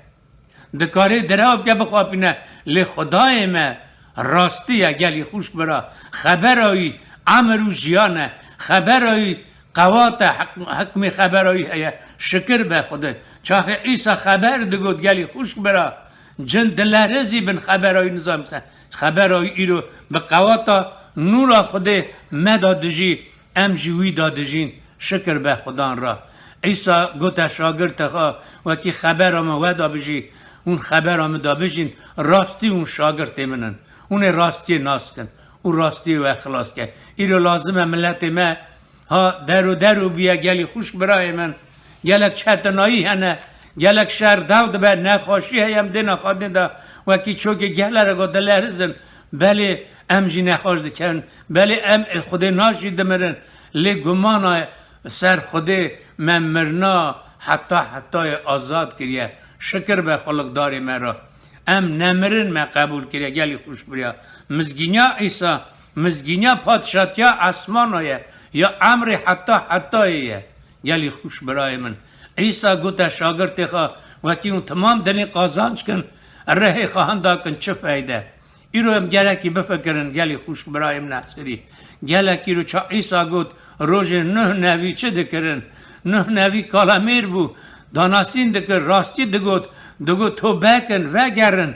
Dikarê derewa bike bixapîne. Lê Xwedayê me rastî ye gelî xwişk bira. Xebera wî emir û jiyan e. Xebera wî qewat e, hek-, hikmê xebera wî heye. Şikir be Xwedê. Çaxê Îsa xeber digot gelî xwişk bira. Cin dilerizî bin xebera wî nizam se. Xebera wî îro bi qewata nûra Xwedê me da dijî. Em jî wî da dijîn, şikir be Xudan re. Îsa gote şagirtê xwe, wekî xebera min we da bijî, hûn xebera min da bijîn, rastî hûn şagirtê min in. Hûn ê rastiyê nas kin û rastiyê we xilas ke. Îro lazim e miletê me ha der û der û bûye gelî xwişk birayê min. Gelek çetinayî hene, gelek şer dew dibe, nexweşî heye, em dêna xwedê de wekî çokê gelere go dilerizin. Belê em jî nexweş dikin, belê em ê Xwedê najî dimirin, lê gumana ser Xwedê me mirina heta hetayê azad kiriye. Şikir be xulukdarê me re. Em nemirin me qebûl kiriye, gelî xwişk biriya. Mizgîniya Îsa, mizgîniya padşatiya esmana ye, ya emrê heta hetayê ye. Gelî xwişk birayê min. Îsa gote şagirtê xwe, wekî hûn timam dinê qazanc kin, rihê xwe hinda kin çi feyde? Îro em gelekî bifikirin, gelî xwişk birayê min Nesirî. Gelek îro ça Îsa got, rojê nuh nevî çi dikirin? Nuh nevî kalemêr bû, danasîn dikir, rastî digot, digot, tobe kin, vegerin.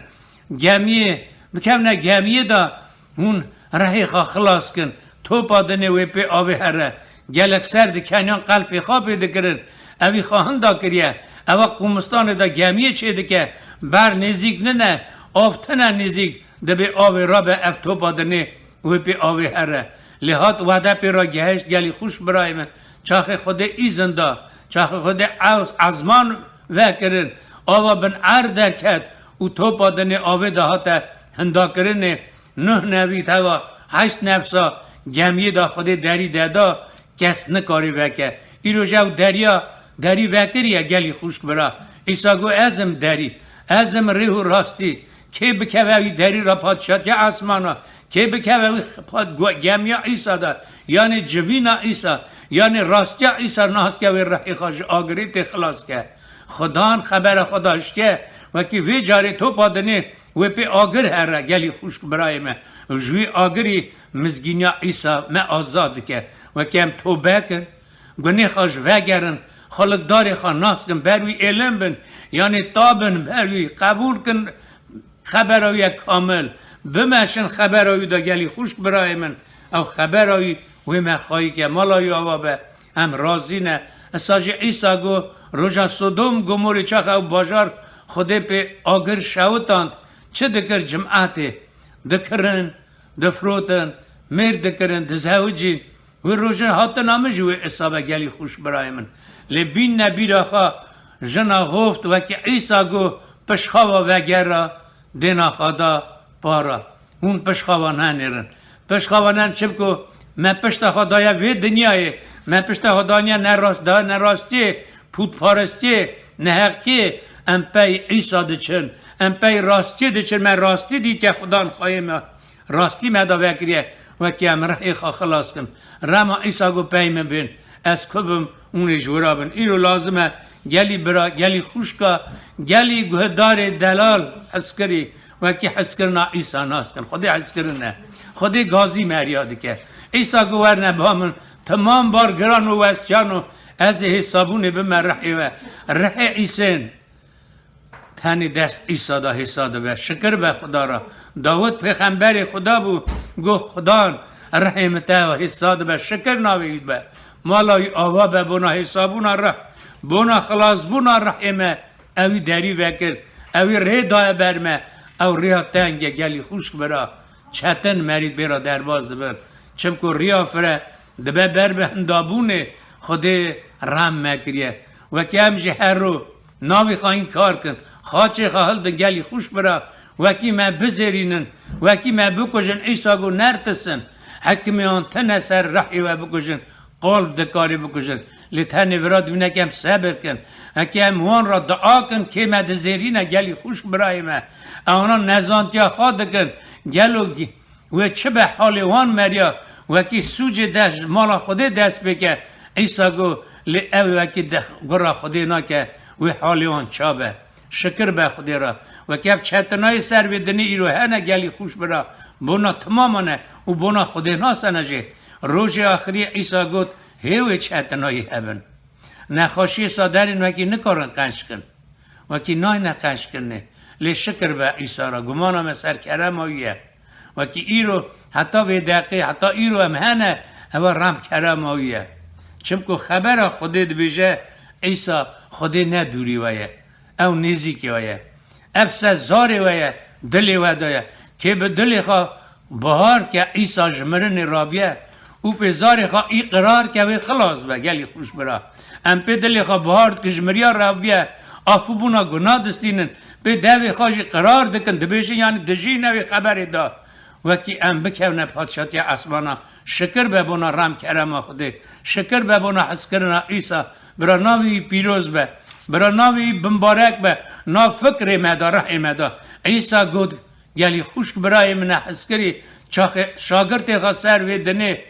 Gemiyê, bikevne gemiyê de hûn rihê xwe xilas kin. Topa dinê wê pê avê here. Gelek ser dikenyan qelfê xwe pê dikirin. Evî xwe hinda kiriye. Eva qumistanê de gemiyê çê dike. Ber nêzîk nine, av tine nêzîk. Dibê avê rabe ev topa dinê wê pê avê here. Lê hat wede pê ra gehişt gelî xwişk birayê min. Çaxê Xwedê îzin da. Çaxê Xwedê ew ezman vekirin. Ava bin erd derket û topa dinê avê de hate hindakirinê. Nuh nevî teva heşt nefsa gemiyê de Xwedê derî deda, kes nikarê veke. Îro ji ew deriya, derî vekiriye gelî xwişk bira. Îsa got, ez im derî, ez im rêh û rastî. Kê bikeve wî derî ra padşatiya esmana, kê bikeve wî pat-, gu-, gemiya Îsa de, yanê civîna Îsa, yanê rastiya Îsa nas ke wê rihê xwe ji agirê tê xilas ke. Xudan xebera xwe da ji ke, wekî vê carê topa dinê wê pê agir here, gelî xwişk birayê me. Ji wî agirî mizgîniya Îsa me azad dike. Wekî em tobe kin, gunê xwe ji vegerin, xulukdarê xwe nas kin, ber wî êlim bin, yanê tabin ber wî, qebûl kin xebera wî ye kamil, bimeşin xebera wî de gelî xwişk birayê min. Ew xebera wî wê me xayî ke, mala wî ava be. Em razî ne. Esa jî Îsa got, roja Sodom Gomorê çax ew bajar Xwedê pê agir şewitand, çi dikir cimetê? Dikirin, difrotin, mêr dikirin, dizewicîn. Wê roje hatina min jî wê Îsa be gelî xwişk birayê min. Lê bînne bîra xwe jina xoft wekî Îsa got, pişxawa vegera, dêna xwe da para. Hûn pişxawa nenêrin. Pişxawa nen çimku me pişta xwe daye vê dinyayê. Me pişta xwe daniye nerast-, da-, nerastiyê, pûtparistiyê, neheqiyê. Em pey Îsa diçin. Em pey rastiyê diçin. Me rastî dît ke Xudan xweyê me. Rastî me da vekiriye. Wekî em rihê xwe xilas kin. Rema Îsa got pey min bên. Ez ku bim, hûn ê ji wira bin. Îro lazim e gelî bira, gelî xwişka, gelî guhdarê delal hizkirî, wekî hizkirina Îsa nas kin. Xwedê hizkirin e. Xwedê gazî meriya dike. Îsa got, werne ba min, timam bar giran û westiyano, ez ê hêsabûnê bime rihê we. Rihê Îsên. Tenê dest Îsa da hêsa dibe. Şikir be Xuda ra. Dawid pêxemberê Xuda bû. Got, Xudan, Rihê min te hêsa dibe, şikir navê wî dibe. Mala wî ava be bona hêsabûna rih, bona xilasbûna rihê me. Ewî derî vekir, ewî rê daye ber me. Ew rêya teng e, gelî xwişk bira. Çetin merîd bêra derbas dibin. Çimku rêya fire dibe ber bi hindabûnê, Xwedê rem me kiriye. Wekî em ji her ro navê xwe înkar kin, xaçê xwe hildin, gelî xwişk bira, wekî me bizêrînin, wekî me bikujin, Îsa got nertisin, hikmê wan tine ser rihê we bikujin, qal dikarî bikujin. Lê tenê vira dibîne ke em sebir kin. Eke em wan ra dua kin, kê me dizêrîne, gelî xwişk birayê me. Ewana nezantiya xwe dikin. Gelo gi-, wê çi be halê wan meriya? Wekî sûcê de ji mala Xwedê dest pê ke. Îsa got, lê ew wekî de gura Xwedê nake, wê halê wan ça be? Şikir be Xwedê re. Wekî ev çetinayê ser vê dinê îro hene, gelî xwişk bira. Bona timaman e û bona Xwedê nasene jê. Rojê axiriyê Îsa got, hê wê çetinayî hebin. Nexweşiyê saderên wekî nikarin qenc kin. Wekî nayne qenc kirinê. Lê şikir be Îsa re, gumana me ser kerema wî ye. Wekî îro, heta vê deqê, heta îro em hene, eva rem kerema wî ye. Çimku xebera Xwedê dibêje, Îsa Xwedê ne dûrî we ye. Ew nêzîkê we ye. Ev se zarê we ye, dilê we de ye. Kê bi dilê xwe bihar ke Îsa ji mirinê rabiye û pê zarê xwe îqrar ke wê xilas be, gelî xwişk bira. Em pê dilê xwe bihar dikin ji miriya rabiye, afûbûna guna distînin, pê devê xwe jî qirar dikin, dibêjin, yanî dijî ne wê xeberê da. Wekî em bikevne padşatiya esmana, şikir be bona rem kerema Xwedê, şikir be bona hizkirina Îsa, bira navê wî pîroz be, bira navê wî bimbarek be, nav fikrê me de, rihê me de. Îsa got, gelî xwişk birayê min e hizkirî, çaxê şagirtê xwe ser vê dinê,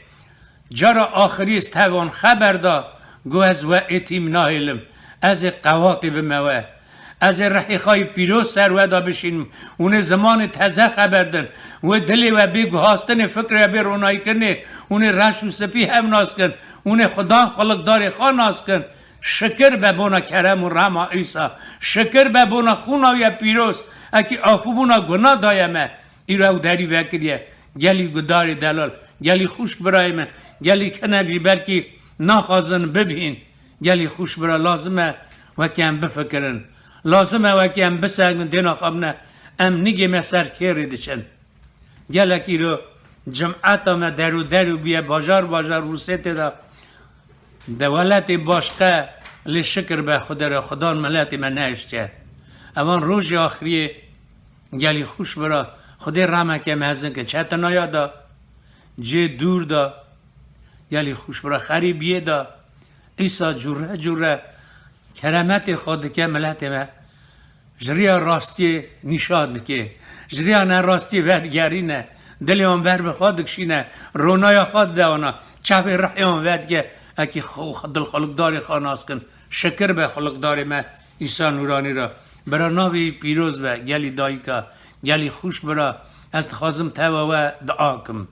cara axirî stevan xeber da, got, ez we êtîm nahêlim, ez ê qewatê bime we. Ez ê rihê xwe yî pîroz ser we de bişînim. Hûn ê zimanê teze xeber din. Wê dilê we bê guhastinê, fikrê we bê ronayîkirinê. Hûn ê reş û spî hev nas kin. Hûn ê Xudan xulqdarê xwe nas kin. Şikir be bona kerem û rema Îsa. Şikir be bona xûna wî ye pîroz. Ekî afûbûna guna daye me. Îro ew derî vekiriye. Gelî gudarê delal. Gelî xwişk birayê me. Gelî hinek jî belkî naxwazin bibîn. Gelî xwişk bira, lazim e wekî em bifikirin. Lazim e wekî em bisengin, dêna xwe bine. Em nigê me ser kêrê diçin. Gelek îro cimeta me der û der û bûye, bajar bajar Rûsê tê de, de welatê başqe, lê şikir be Xwedê re, Xudan miletê me nehiştiye. Evan rojê axiriyê gelî xwişk bira, Xwedê remeke mezin ke çetinaya da, cê dûr da, gelî xwişk bira, xerîbiyê da, Îsa cûre cûre keremetê xwe dike miletê me. Ji riya rastiyê nîşan dike. Ji riya nerastiyê vedigerîne. Dilê wan ber bi xwe dikişîne. Ronaya xwe dide wana. Çavê rihê wan vedike. Ekî xwe, dilxwelikdarê xwe nas kin. Şikir be xwelikdarê me Îsa Nûranî re. Bira navê wî pîroz be. Gelî dayika. Gelî xwişk bira. Ez dixwazim teva we dua kim.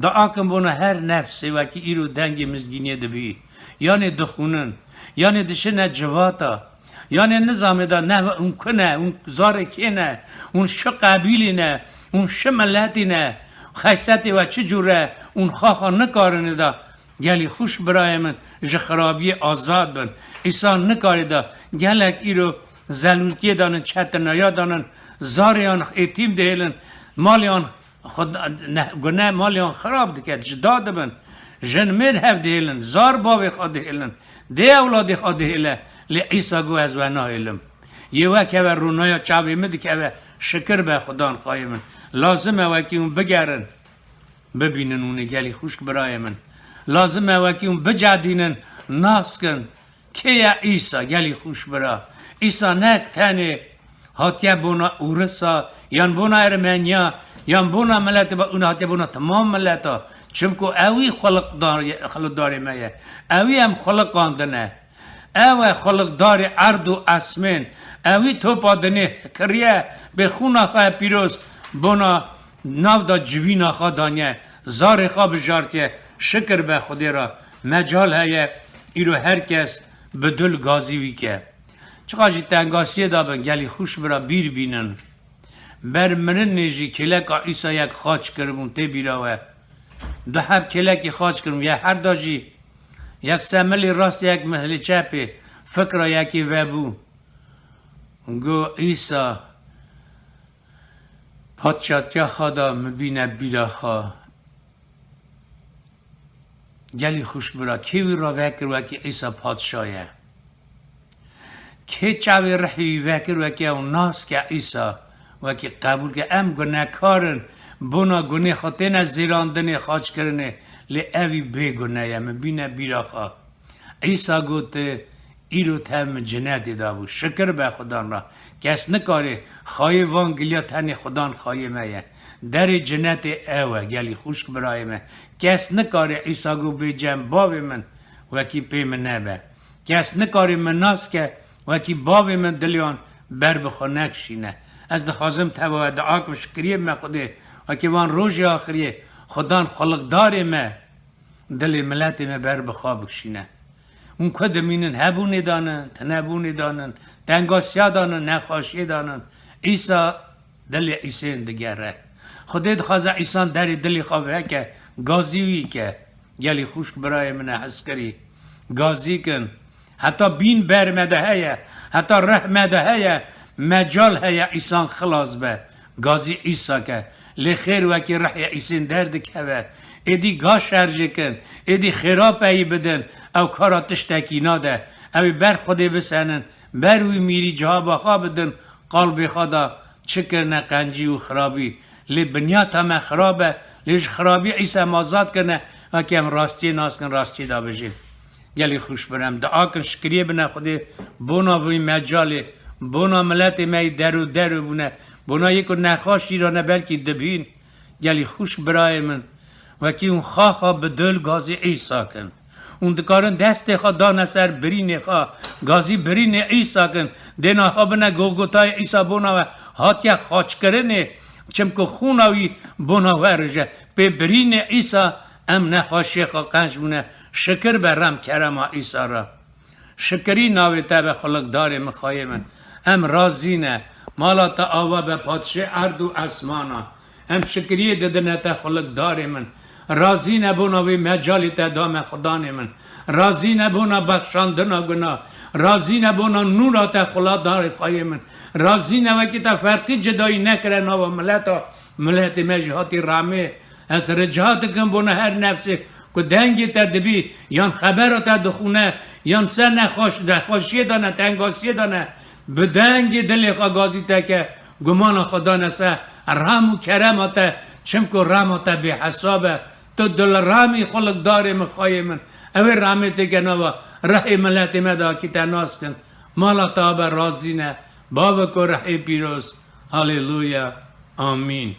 Dua kin bona her nefsê wekî îro dengê mizgîniyê dibî. Yanê dixwînin, yanê diçine civata, yanê nizamê de ne hûn ku ne, hûn zarê kê ne, hûn çi qebîlî ne, hûn çi miletî ne, xesetê we çi cûr e, hûn xaxa nikarinê de, gelî xwişk birayê min, ji xirabiyê azad bin. Îsa nikarê de, gelek îro zelûlkiyê danin, çetinaya danin, zarê yan êtîm dihêlin, malê yan Xwe ne, gune maliyan xirab dike, ji da dibin. Jin mêr hev dihêlin, zar bavê xwe dihêlin, dê ewladê xwe dihêle. Lê Îsa got, ez we nahêlim. Yê wekeve ronaya çavê min dikeve, şikir be Xudan xwayê min. Lazim e wekî hûn bigerin, bibînin hûn ê gelî xwişk birayê min. Lazim e wekî hûn bicedînin, nas kin. Kê ye Îsa, gelî xwişk bira? Îsa nek tenê hatiye bona Ûrisa, yan bona Ermeniya, yan bona milete ba, ûn hatiye bona temam mileta. Çimku ewî xulqdar-, xulqdarê me ye. Ewî em xulqandine. Ew e xulqdarê erd û esmên. Ewî topa dinê kiriye, bê xûna xwe pîroz bona nav da civîna xwe daniye. Zarê xwe bijartiye. Şikir be Xwedê re. Mecal heye, îro her kes bi dil gazî wî ke. Çiqa jî tengasiyê de bin, gelî xwişk bira bîr bînin. Ber mirinê jî kêleka Îsa yek xaç kiribûn, tê bîra we. Du heb kêlekî xaç kirin, ya herda jî yek semilî rastê yek milî çepê fikra yekê vebû. Got, Îsa, padşatiya xwe da min bîne bîra xwe. Gelî xwişk bira, kê wî re vekir wekî Îsa padşa ye? Kê çavê rihê wî vekir wekî ew nas ke Îsa wekî qebûl ke? Em gunekar in, bona gunê xwe têne zêrandinê, xaçkirinê, lê ev î bêgune ye, min bîne bîra xwe. Îsa got, îro te min cinetê dabû. Şikir be Xudan re. Kes nikarê xayê van giliya, tenê Xudan xayê me ye. Derê cinetê ew e, gelî xwişk birayê me. Kes nikarê Îsa got bê cem bavê min wekî pê min nebe. Kes nikarê min nas ke wekî bavê min dilê wan ber bi xwe nekişîne. Ez dixwazim teva we dua kim, şikiriyê bime Xwedê, wekî van rojê axiriyê Xudan xulixdarê me dilê miletê me ber bi xwe bikişîne. Hûn ku dimînin, hebûnê danin, tinebûnê danin, tengasiya danin, nexweşiyê danin. Îsa dilê Îsên digere. Xwedê dixwaze Îsan derê dilê xwe veke, gazî wî ke. Gelî xwişk birayê min e hezkirî. Gazî kin. Heta bîn ber me de heye, heta reh me de heye, mecal heye Îsan xilas be. Gazî Îsa ke. Lê xêr wekî rehê Îsên derdikeve. Êdî ga şerjê kin, êdî xêra peyî bidin, ew kara tiştekî nade. Ew ê ber Xwedê bisenin, ber wî mîrî cihaba xwe bidin, qalbê xwe da çi kirine qencî û xirabî. Lê binyata me xirab e, lê ji xirabî Îsa em azad kirine, wekî em rastiyê nas kin, rastiyê da bijîn. Gelî xwişk birayê min, dua kin, şikiriyê bine Xwedê, bona vî mecalê, bona miletê me yî der û der bûne, bona yê ku nexweş jî re ne belkî dibîn. Gelî xwişk birayê min, wekî hûn xaxa bi dil gazî Îsa kin. Hûn dikarin destê xwe dane ser birînê xwe, gazî birînê Îsa kin. Dê niha bine Golgotayê Îsa bona we hatiye xaçkirinê, çimku xûna wî bona we rije. Pê birînê Îsa em nexweşiyê xwe qenc bûne. Şikir be rem kerema Îsa re. Şikirî navê te be, xulikdarê min, xayê min. Em razî ne. Mala te ava be, padşê erd û esmana. Em şikiriyê didine te, xulikdarê min. Razî ne bona vê mecalê te da me, Xudanê min. Razî ne bona bexşandina guna. Razî ne bona nûra te, xulikdarê, xayê min. Razî ne wekî te ferqî cidayî nekire nava mileta. Miletê me jî hatî ramê. Ez rica dikim bona her nefsê ku dengê te dibî, yan xebera te dixwîne, yan ser nexweş, nexweşiyê de ne, tengasiyê de ne, bi dengê dilê xwe gazî te ke, gumana xwe dane ser rem û kerema te, çimku rema te bêhesab e. Tu dilrem î, xulikdarê min, xayê min. Ew ê remê têke nava rehê miletê me de akî te nas kin. Mala te be, razî ne. Bavik û rehê pîroz. Haleluya. Amîn.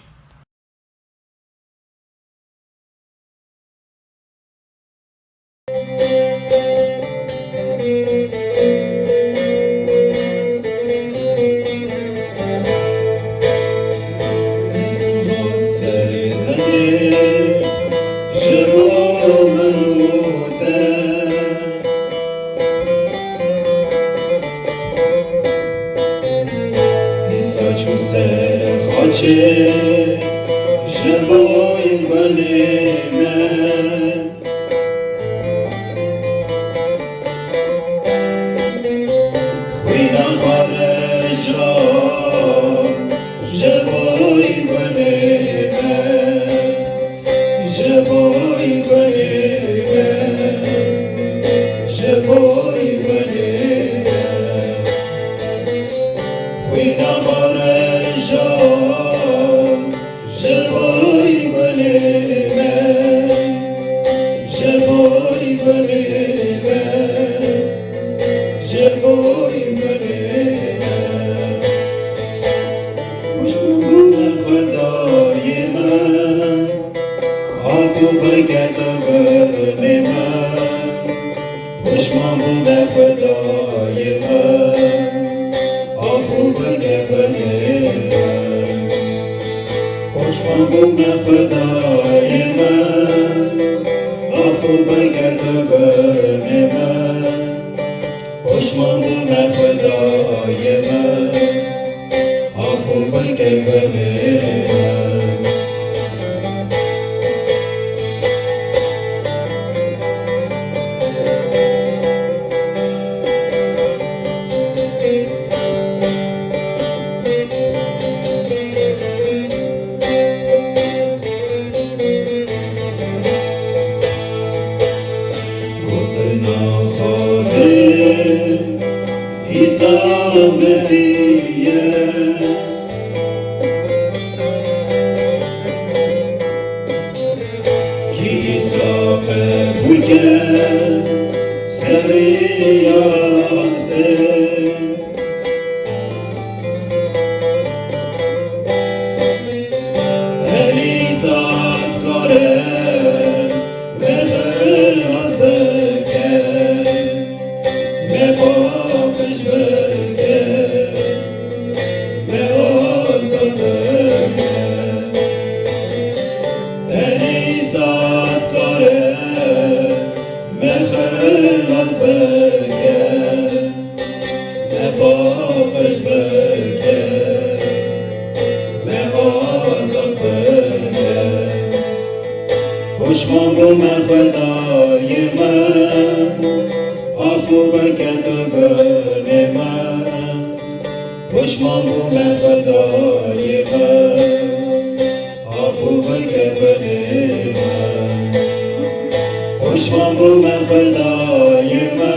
Îsa çû ser xaçê ji bo gunê me. Xwîna xwe rija ji bo gunê me. Ji bo gunê me, ji bo gunê me. Xwîna xwe rija, ji bo gunê me, ji bo gunê me. Ji bo gunê me. Piştbûna Xwedayê me, afû bike tu gunê me. Piştbûna Xwedayê me, afû bike gunê me. Piştbûna Xwedayê me, afû bike tu gunê me. Piştbûna Xwedayê me, afû bike gunê me. Bike serî ya rastê. Herî saet kare me xilas bike, me paqij bike, me azad bike. Herî saet kare me xilas bike, me paqij bike, me azad bike. Poşman bûme Xwedayê me, afû bike tu gunê me. Poşman bûme Xwedayê me, afû bike gunê me. Poşman bûme Xwedayê me,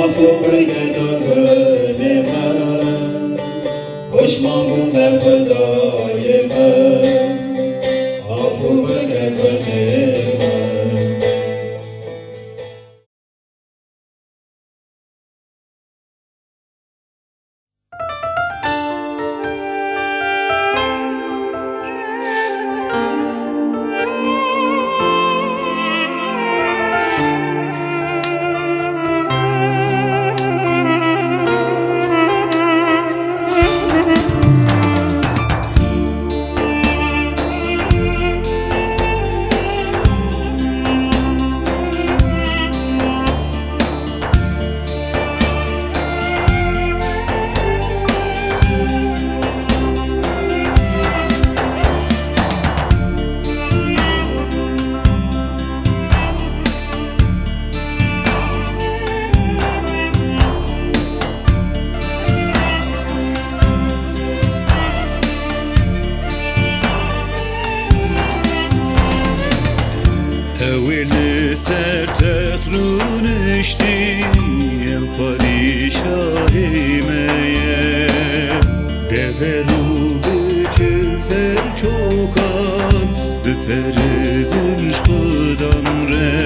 afû bike tu gunê me. Poşman bûme Xwedayê me, afû bike gunê me. Ew ê li ser text rûniştî, ew padîşahê me ye. Dever û biçin ser çokan, biperizin ji Xudan re.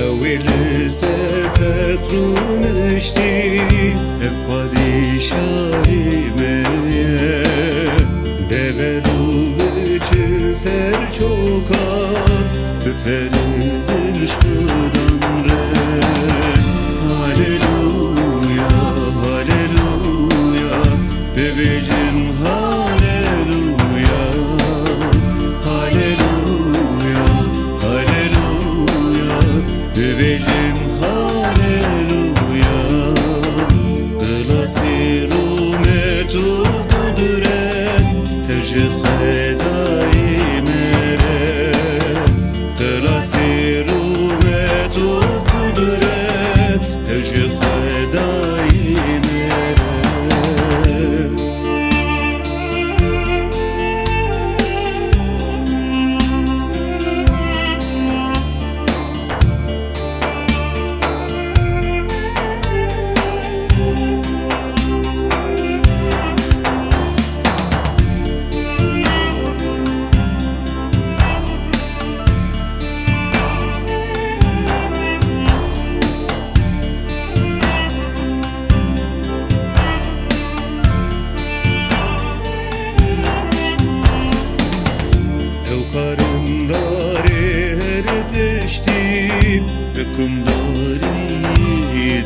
Ew ê li ser text rûniştî, ev padîşahê me ye. Dever û biçin ser çokan, biperizin ji Xudan re. Haleluya, haleluya, bibêjin haleluya, haleluya, haleluya, bibêjin haleluya. Xilasî, rûmet û qudret, tev ji Xwedayê me re. Xilasî, rûmet û qudret, tev ji Xwedayê me re. Ew karindarê her tiştî, hikimdarî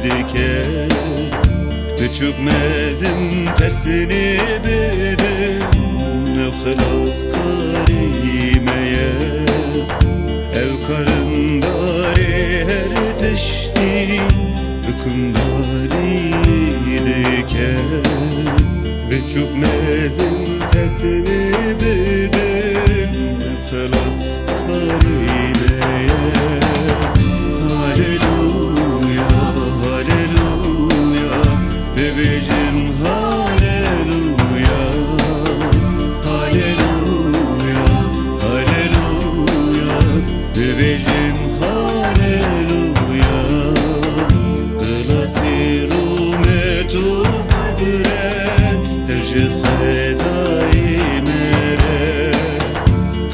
dike. Biçûk mezin pesnê bidin, ew xilaskarî me ye. Ew karindarê her tiştî, hikimdarî dike. Biçûk mezin pesnê bidin, xilaskarî me ye. Haleluya, haleluya, bibêjin haleluya. Haleluya, haleluya, bibêjin haleluya. Xilasî, rûmet û qudret, tev ji Xwedayê me re.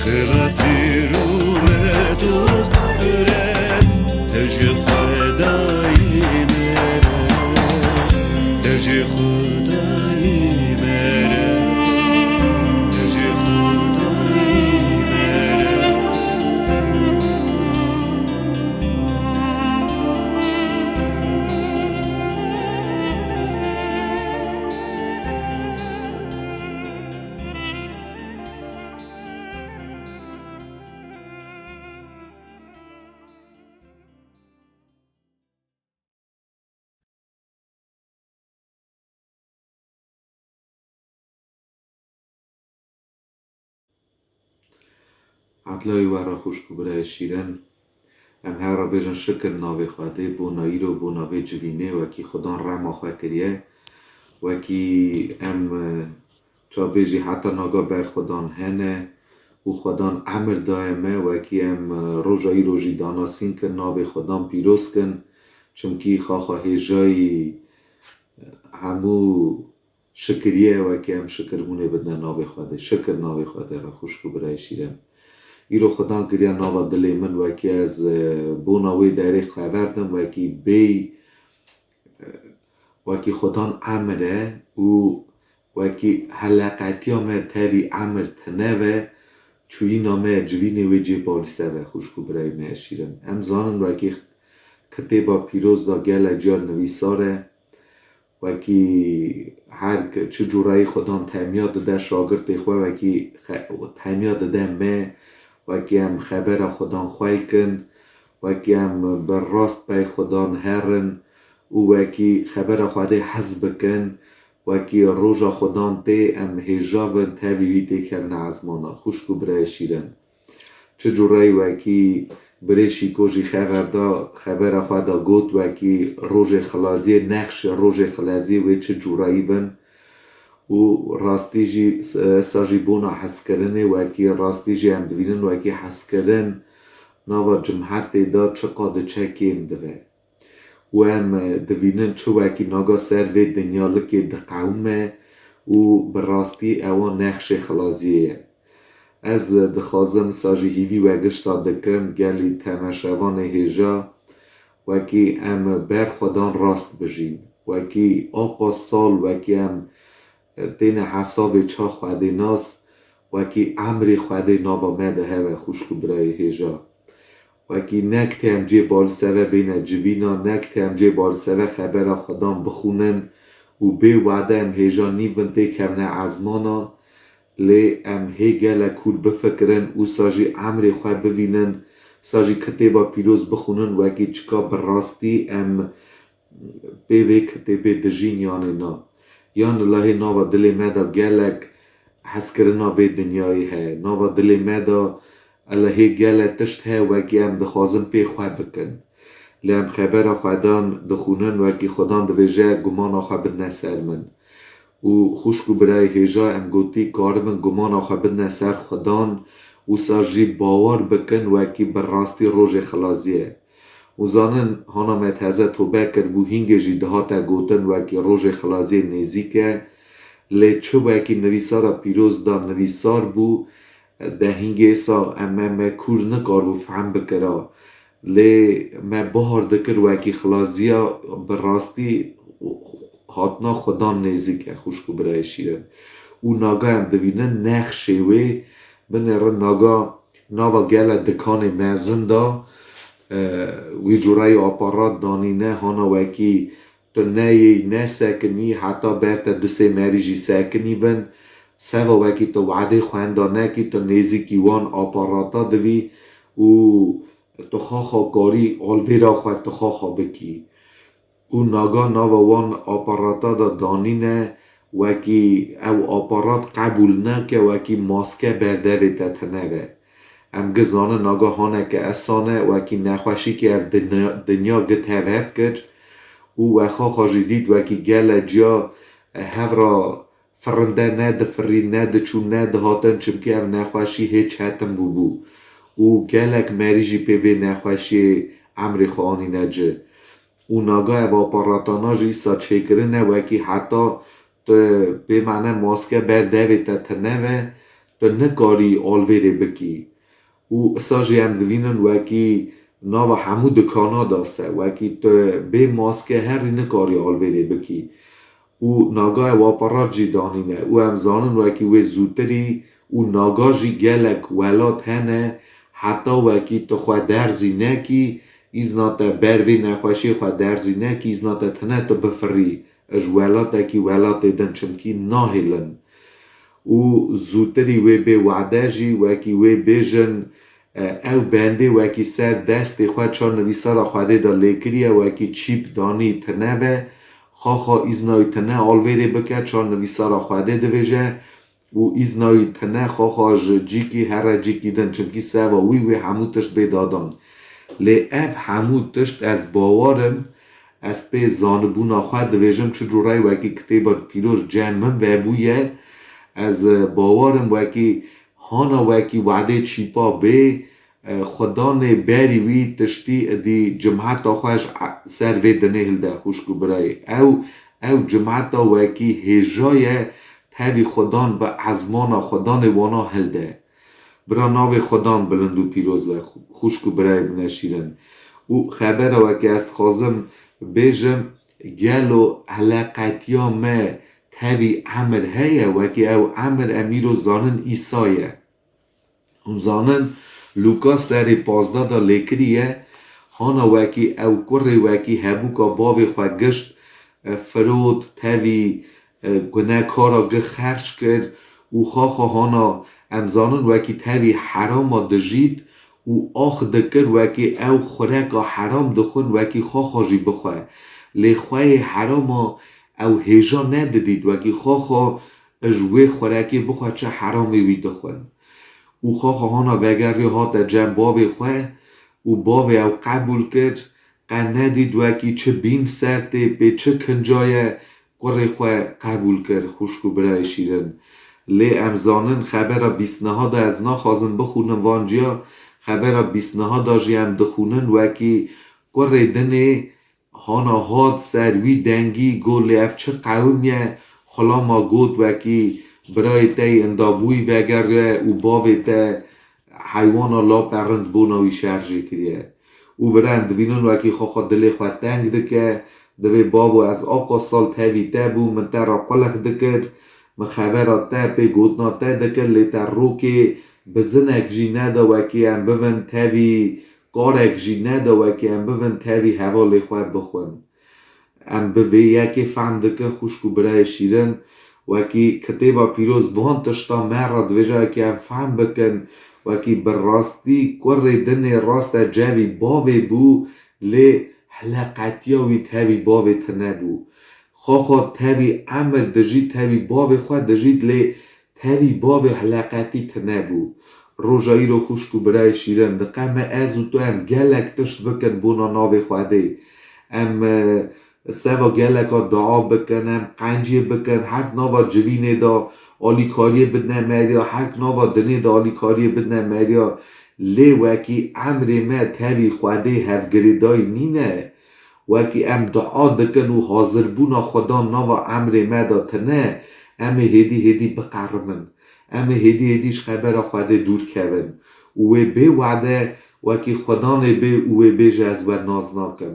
Xilasî, rûmet û Edlayî we re xwişk û birayê şîrin. Em her re bêjin şikir navê Xwedê, bona îro, bona vê civînê, wekî Xudan rema xwe kiriye. Wekî em, e, ça bêjî heta naga ber Xudan hene û Xudan emir daye me, wekî em, e, roja îro jî danasîn kin, navê Xudan pîroz kin. Çimkî xaxa hêjayî, e, hemû şikiriyê ye, wekî em şikir hûnê bidine navê Xwedê. Şikir navê Xwedê re, xwişk û birayê şîrin. Îro Xudan kiriye nava dilê min, wekî ez, e, bona wê derê xeber dim, wekî bêy, e, wekî Xudan emir e û wekî heleqetiya me tevî emir tine ve, çûyîna me civînê wê cê balîse ve, xwişk û birayê me şîrin. Em zanin wekî kitêba pîroz da gelek car nivîsar e, wekî her ki çi cûrayî Xudan temiya dide şagirtê xwe, wekî xe-, temiya dide me, wekî em xebera Xudan xwey kin, wekî em bi rast pey Xudan herin û wekî xebera Xwedê hez bikin, wekî roja Xudan tê em hêja bin tevî wî têkevine ezmana. Xwişk û birayê şîrin. Çi cûreyî wekî birê Şîko jî xeber da, xebera xwe da got, wekî rojê xilaziyê, nexşê rojê xilaziyê wê çi cûreyî bin û rastî jî, e, sa jî bona hezkirinê, wekî rastî jî em dibînin, wekî hezkirin nava cimhetê de çiqa diçe kêm dibe. Û em, e, dibînin çi wekî naga ser vê dinyalikê diqewime û bi rastî ewa nexşê xilaziyê ye. Ez, e, dixwazim sa jî hîvî we gişta dikim, gelî temeşevanê hêja, wekî em ber Xudan rast bijîn. Wekî aqas sal, wekî em, e, têne hesabê ça Xwedênas, wekî emrê Xwedê nava me de hebe, xwişk û birayê hêja. Wekî nek tê em cê balîseve bêne civîna, nek tê em cê balîseve xebera Xudan bixwînin û bê wade em hêja nîvin tê kevne ezmana, lê em hê gelek hûr bifikirin û sa jî emrê xwe bivînin, sa jî kitêba pîroz bixwînin, wekî çika bi rastî em pê vê kitêbê dijîn yanê na. Yan lehê nava dilê me de gelek hezkirina vê dinyayê heye. Nava dilê me de lehê gelek tişt heye wekî em dixwazin pê xwe bikin. Lê em xebera Xwedan dixwînin, wekî Xudan dibêje, gumana xwe bidine ser min. Û xwişk û birayê hêja em gotî karibin gumana xwe bidine ser Xudan û sa jî bawer bikin wekî bi rastî rojê xilaziyê ye. Û zanin, hana me teze tobe kiribû, hîngê jî dihate gotin wekî rojê xilaziyê nêzîk e. Lê çi wekî nivîsara pîroz da nivîsar bû, de hîngê sa em, me, me kûr nikaribû fehm bikira. Lê me bahar dikir wekî xilaziya bi rastî hatina Xudan nêzîk e, xwişk û birayê şîrin. Û naga em dibînin nexşê wê binêrin naga nava gele dikanê mezin de, e, wî cûreyî aparat danîne, hana wekî tu neyê nesekinî, heta ber te du sê merî jî sekinî bin, seva wekî tu wadê xwenda nekî, tu nêzîkî wan aparata dibî û tu xaxa karî alvêra xwe tu xaxa bikî. Û naga nava wan aparata de danîne, wekî ew aparat qebûl nake, wekî maske ber devê te tine ve. Em gi zanin naga haneke esan e, wekî nexweşîkê ev dinya, dinya gi tev hev kir û we xaxa jî dît wekî gele ciya, e, hev ra firinde ne difirî, ne diçû, ne dihatin, çimkî ev nexweşî hê çetin bûbû û gelek merî jî pê vê nexweşiyê emrê xwe anîne ci. Û naga ev aparatana jî îsa çêkirine wekî heta tu bê mane maske ber devê te tine ve, tu nikarî alvêrê bikî. Û isa jî em divînin wekî nava hemû dikana de se, wekî tu bê maske herî nikarî alvêrê bikî. Û naga ew aparat jî danîne. Û em zanin wekî wê zûtirî û naga jî gelek welat hene, heta wekî tu xwe derzî nekî, îzna te ber vê nexweşiyê xwe derzî nekî, îzna te tine tu bifirî ji welatekî welatê din, çimkî nahêlin. Û zûtirî wê bê wade jî wekî wê bêjin, e, ew bendê wekî ser destê xwe çar nivîsara Xwedê de lêkiriye, wekî çîp danî tine ve, xaxa îznayî tine alvêrê bike, çar nivîsara Xwedê divêje, û îzna wî tine xwexa ji cîkî here cîkî din, çimkî seva wî wê hemû tişt bê dadan. Lê ev hemû tişt ez bawer im, ez pê zanibûna xwe dibêjim, çi cûrey wekî kitêba pîroz cem min vebûye, ez, e, bawer im wekî hana wekî wadê çîpa bê, e, Xudanê berî wî tiştî idî cimheta xwe ji e-, ser vê dinê hilde, xwişk û birayê. Ew, ew cimheta wekî hêja ye, tevî Xudan bi ezmana Xudanê wana hilde. Bira navê Xudan bilind û pîroz be, xwişk û birayê min e şîrin. Û xebera wekî ez dixwazim bêjim, gelo eleqetiya me tevî emir heye, wekî ew emir em îro zanin Îsa ye. Hûn zanin, Lûka serê pazdeh de lêkiriye, hana wekî ew kurê wekî hebûka bavê xwe gişt, e, firot, tevî, e, gunekara gi xerc kir û xaxa hana, em zanin, wekî tevî herama dijît û ax dikir, wekî ew xureka heram dixwin, wekî xaxa jî bixwe. Lê xweyê herama ew hêja nedidît, wekî xaxa ji wê xurekê bixwe çi heramê wî dixwin. Û xaxa hana vegeriya hate cem bavê xwe û bavê ew qebûl kir, qe nedît wekî çi bîn ser tê, pê çi kinca ye, kurê xwe qebûl kir, xwişk û birayê şîrin. Lê em zanin xebera bîstneha de ez naxwazim bixwînim van ciya, xebera bîstneha de jî em dixwînin wekî kurê dinê hana hat ser wî dengî got, lê ev çi qewim ye? Xulama got, wekî birayê te yê indabûyî vegeriye û bavê te heywana lape rind bona wî şerjê kiriye. Û vira em divînin wekî xwexa dilê xwe teng dike, divê bavo ez aqasal tevî te bûm, min te re qulix dikir, min xebera te pê gotina te dikir, lê te rokê bizinek jî neda wekî em bivin tevî, karek jî neda wekî em bivin tevî hevalê xwe bixwin. Em bi vê yekê fehm dikin, xwişk û birayê şîrin, wekî kitêba pîroz van tişta me re dibêje, wekî em fehm bikin, wekî bi rastî kurê dinê raste cevî bavê bû, lê hileqetiya wî tevî bavê tine bû. Xaxa tevî emir dijît, tevî bavê xwe dijît, lê tevî bavê hileqetî tine bû. Roja îro xwişk û birayê şîrin, diqe me ez û tu em gelek tişt bikin bona navê Xwedê. Em, e, seva geleka dua bikin, em qenciyê bikin, her nava civînê de alîkariyê bidine meriya, her nava dinê de alîkariyê bidine meriya. Lê wekî emrê me tevî Xwedê hevgirêdayî nîne. Wekî em dua dikin û hazirbûna Xudan nava emrê me de tine, em ê hêdî hêdî biqerimin. Em ê hêdî hêdî ji xebera Xwedê dûr kevin. Û wê bê wade wekî Xudanê bê û wê bêje ez we nas nakim.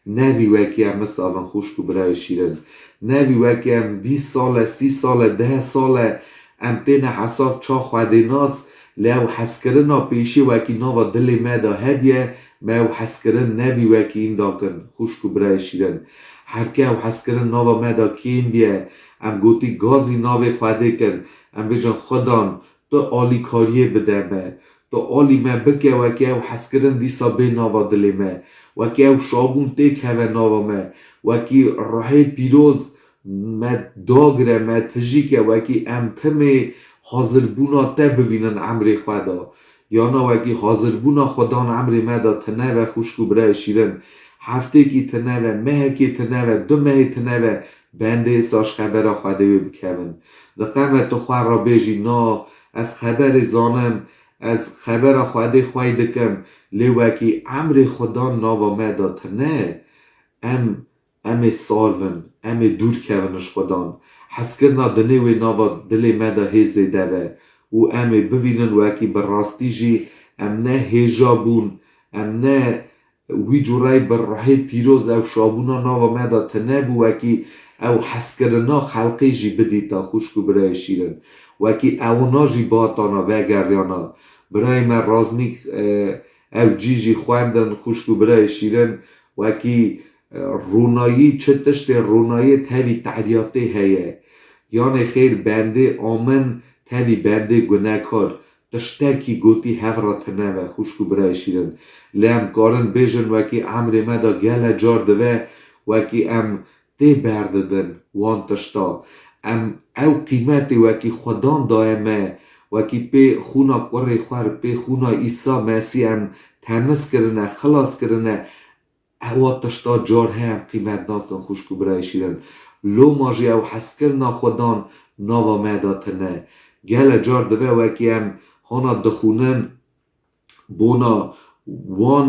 Nevî wekî em misav in xwişk û birayê şîrin. Nevî wekî em bîst sal e, sî sal e, deh sal e, em têne hesav ça Xwedê nas, lê ew hezkirina pêşî wekî nava dilê me de hebiye, me ew hezkirin nevî wekî înda kin, xwişk û birayê şîrin. Herke ew hezkirin nava me de kêm biye, em gotî gazî navê Xwedê kin, em bêjin Xudan, tu alîkariyê bide me, tu alî me bike wekî ew hezkirin dîsa bê nava dilê me, wekî ew şabûn têkeve nava me, wekî ruhê pîroz me dagire, me tijî ke wekî em timê hazirbûna te bivînin emrê xwe de. Yana wekî hazirbûna Xudan emrê me de tine ve, xwişk û birayê şîrin. Heftêkî tine ve, mehekê tine ve, du mehê tine ve, bendê êsa ji xebera Xwedê wê bikevin. Diqe me tu xwe re bêjî, na, ez xeberê zanim, ez xebera Xwedê xwey dikim, lê wekî emrê Xudan nava me de tine, em em ê sarvin, em ê dûr kevin ji Xudan. Hezkirina dinê wê nava dilê me de hê zêde ve û em ê bivînin wekî bi rastî jî em ne hêja bûn, em ne wî cûrey bi ruhê pîroz ew şabûna nava me de tine bû, wekî ew hezkirina xelqê jî bidîta, xwişk û birayê şîrin. Wekî ewna jî bihatana vegeriyana. Birayê me Razmîk, e, ew cî jî xwendin, xwişk û birayê şîrin, wekî Ronayî çi tiştê ronayê tevî teriyatê heye. Yanê xêr bendê amin tevî bendê gunekar. Tiştekî gotî hev re tine ve, xwişk û birayê şîrin. Lê em karin bêjin wekî emrê me de gele car dive, wekî em tê berdidin wan tişta. Em ew qîmetê wekî Xwedan daye me, wekî pê xûna kurê xwe, pê xûna Îsa Mesîh em temiz kirine, xilas kirine, ewa tişta car heye em qîmet nakin, xwişk û birayê şîrin. Loma jî ew hezkirina Xwedan nava me de tune. Gele car dibe wekî em hana dixwînin, bona wan,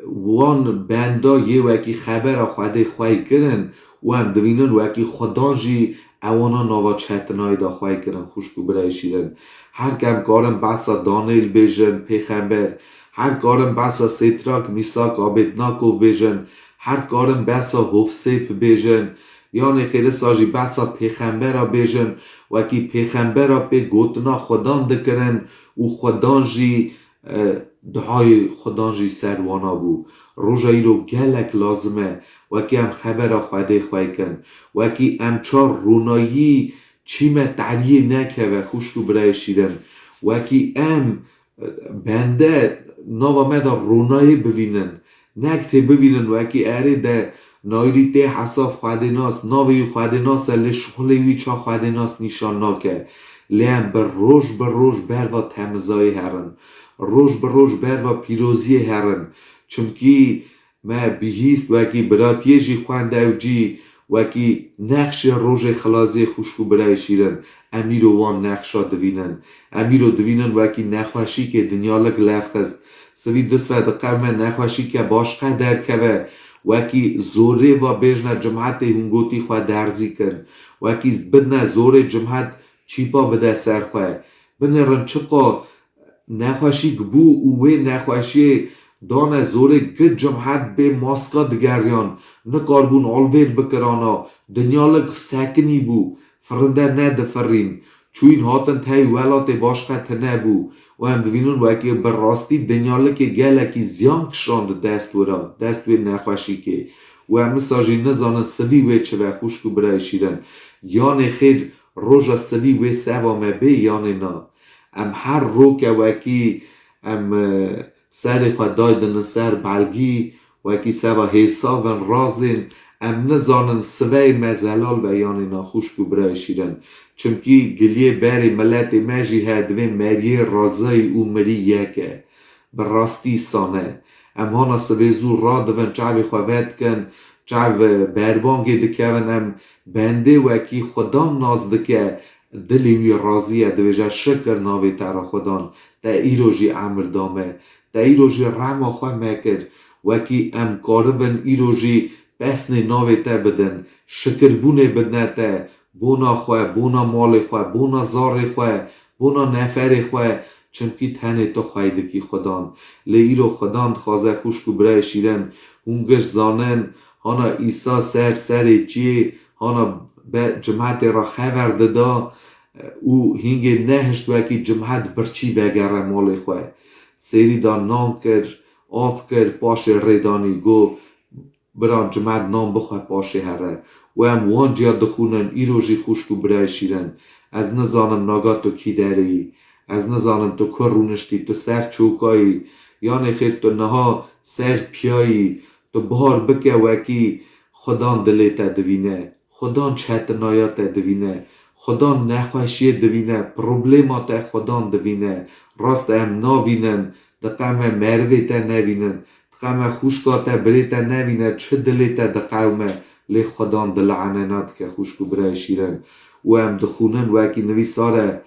wan benda yê wekî xebera Xwedê xwey kirin û em divînin wekî Xwedan jî ewana nava çetinayî de xwey kirin, xwişk û birayê şîrin. Her kem karin behsa Danêl bêjin, pêxember, her karin behsa Sêtrak, Mîsak, Abêdnakov bêjin, her karin behsa Hovsêp bêjin, yanê xêrisa jî behsa pêxembera bêjin, wekî pêxembera pê gotina Xwedan dikirin û Xwedan jî, e, duayê Xwedan jî ser wana bû. Roja îro gelek lazim e, wekî em xebera Xwedê xwey kin, wekî em çar ronayî çî me tariyê nekeve, xwişk û birayê şîrin, wekî em bende nava me de ronayê bivînin. Nek tê bivînin wekî erê de nayîrî tê hesab Xwedênas, navê wî Xwedênas e, lê şixulê wî ça Xwedênas nîşan nake. Lê em bi roj bi roj berva temizayê herin. Roj bi roj berva pîroziyê herin. Çimkî me bihîst wekî biratiyê jî xwend ew cî, wekî nexşê rojê xilaziyê, xwişk û birayê şîrin. Em îro wan nexşa divînin. Em îro divînin wekî nexweşîkê dinyalik lev xist. Sivî du sed diqewime nexweşîke başqe derkeve. Wekî zorê va bêjne cimhetê hûn gotî xwe derzî kin. Wekî bidne zorê cimhet çîpa bide ser xwe. Binêrin çiqa nexweşîk bû û wê nexweşiyê dane zorê, gi cimhet bê maska digeriyan, nikaribûn alvêr bikirana, dinyalik sekinî bû, firinde nedifirîn, çûyîn hatin tey welatê başqe tune bû û em divînin wekî bi rastî dinyalikê gelekî ziyan kişand dest wira, dest wê nexweşîkê û em misa jî nizanin sivî wê çi ve, xwişk û birayê şîrin. Yanê xêr roja sivî wê seva me bê, yanê na. Em her roke wekî em, e, serê xwe daydinin ser belgî, wekî seva hêsavin, razên, em nizanin siveyê me zelal be yanê na, xwişk û birayê şîrin. Çimkî giliyê berê miletê me jî heye, divê meriyê razayî û mirî yek e. Bi rastî sane. Em hana sivê zû radivin, çavê xwe vedikin, çav berbangê dikevin, em bendê wekî Xudan nas dike, dilê wî razî ye, dibêje, "Şikir navê te re Xudan, te îro jî emir da me, te îro jî rema xwe me kir." Wekî em karibin îro jî pesnê navê te bidin, şikirbûnê bidine te, bona xwe, bona malê xwe, bona zarê xwe, bona neferê xwe, çimkî tenê tu xwey dikî Xudan. Lê îro Xudan dixwaze, xwişk û birayê şîrin, hûn giş zanin, hana Îsa ser serê çiyê, hana be cimetê re xever dida û hîngê nehişt wekî cimet birçî vegere malê xwe. Sêrî da, nan kir, av kir, paşê rê danî, got, "Biran, cimet nan bixwe, paşê here." Û em wan ciya dixwînin, îro jî, xwişk û birayê şîrin, ez nizanim naga tu kî derê yî, ez nizanim tu ku rûniştî, tu ser çoka yî, yanê xêr tu niha ser piya yî, tu bar bike wekî Xudan dilê te divîne, Xudan çetinaya te divîne, Xudan nexweşiyê divîne, problema te Xudan divîne. Rast e, em navînin, diqewime merivê te nevînin, diqewime xwişka te, birê te nevîne, çi dilê te diqewime, lê Xudan dile enena dike, xwişk û birayê şîrin. Û em dixwînin wekî nivîsar e,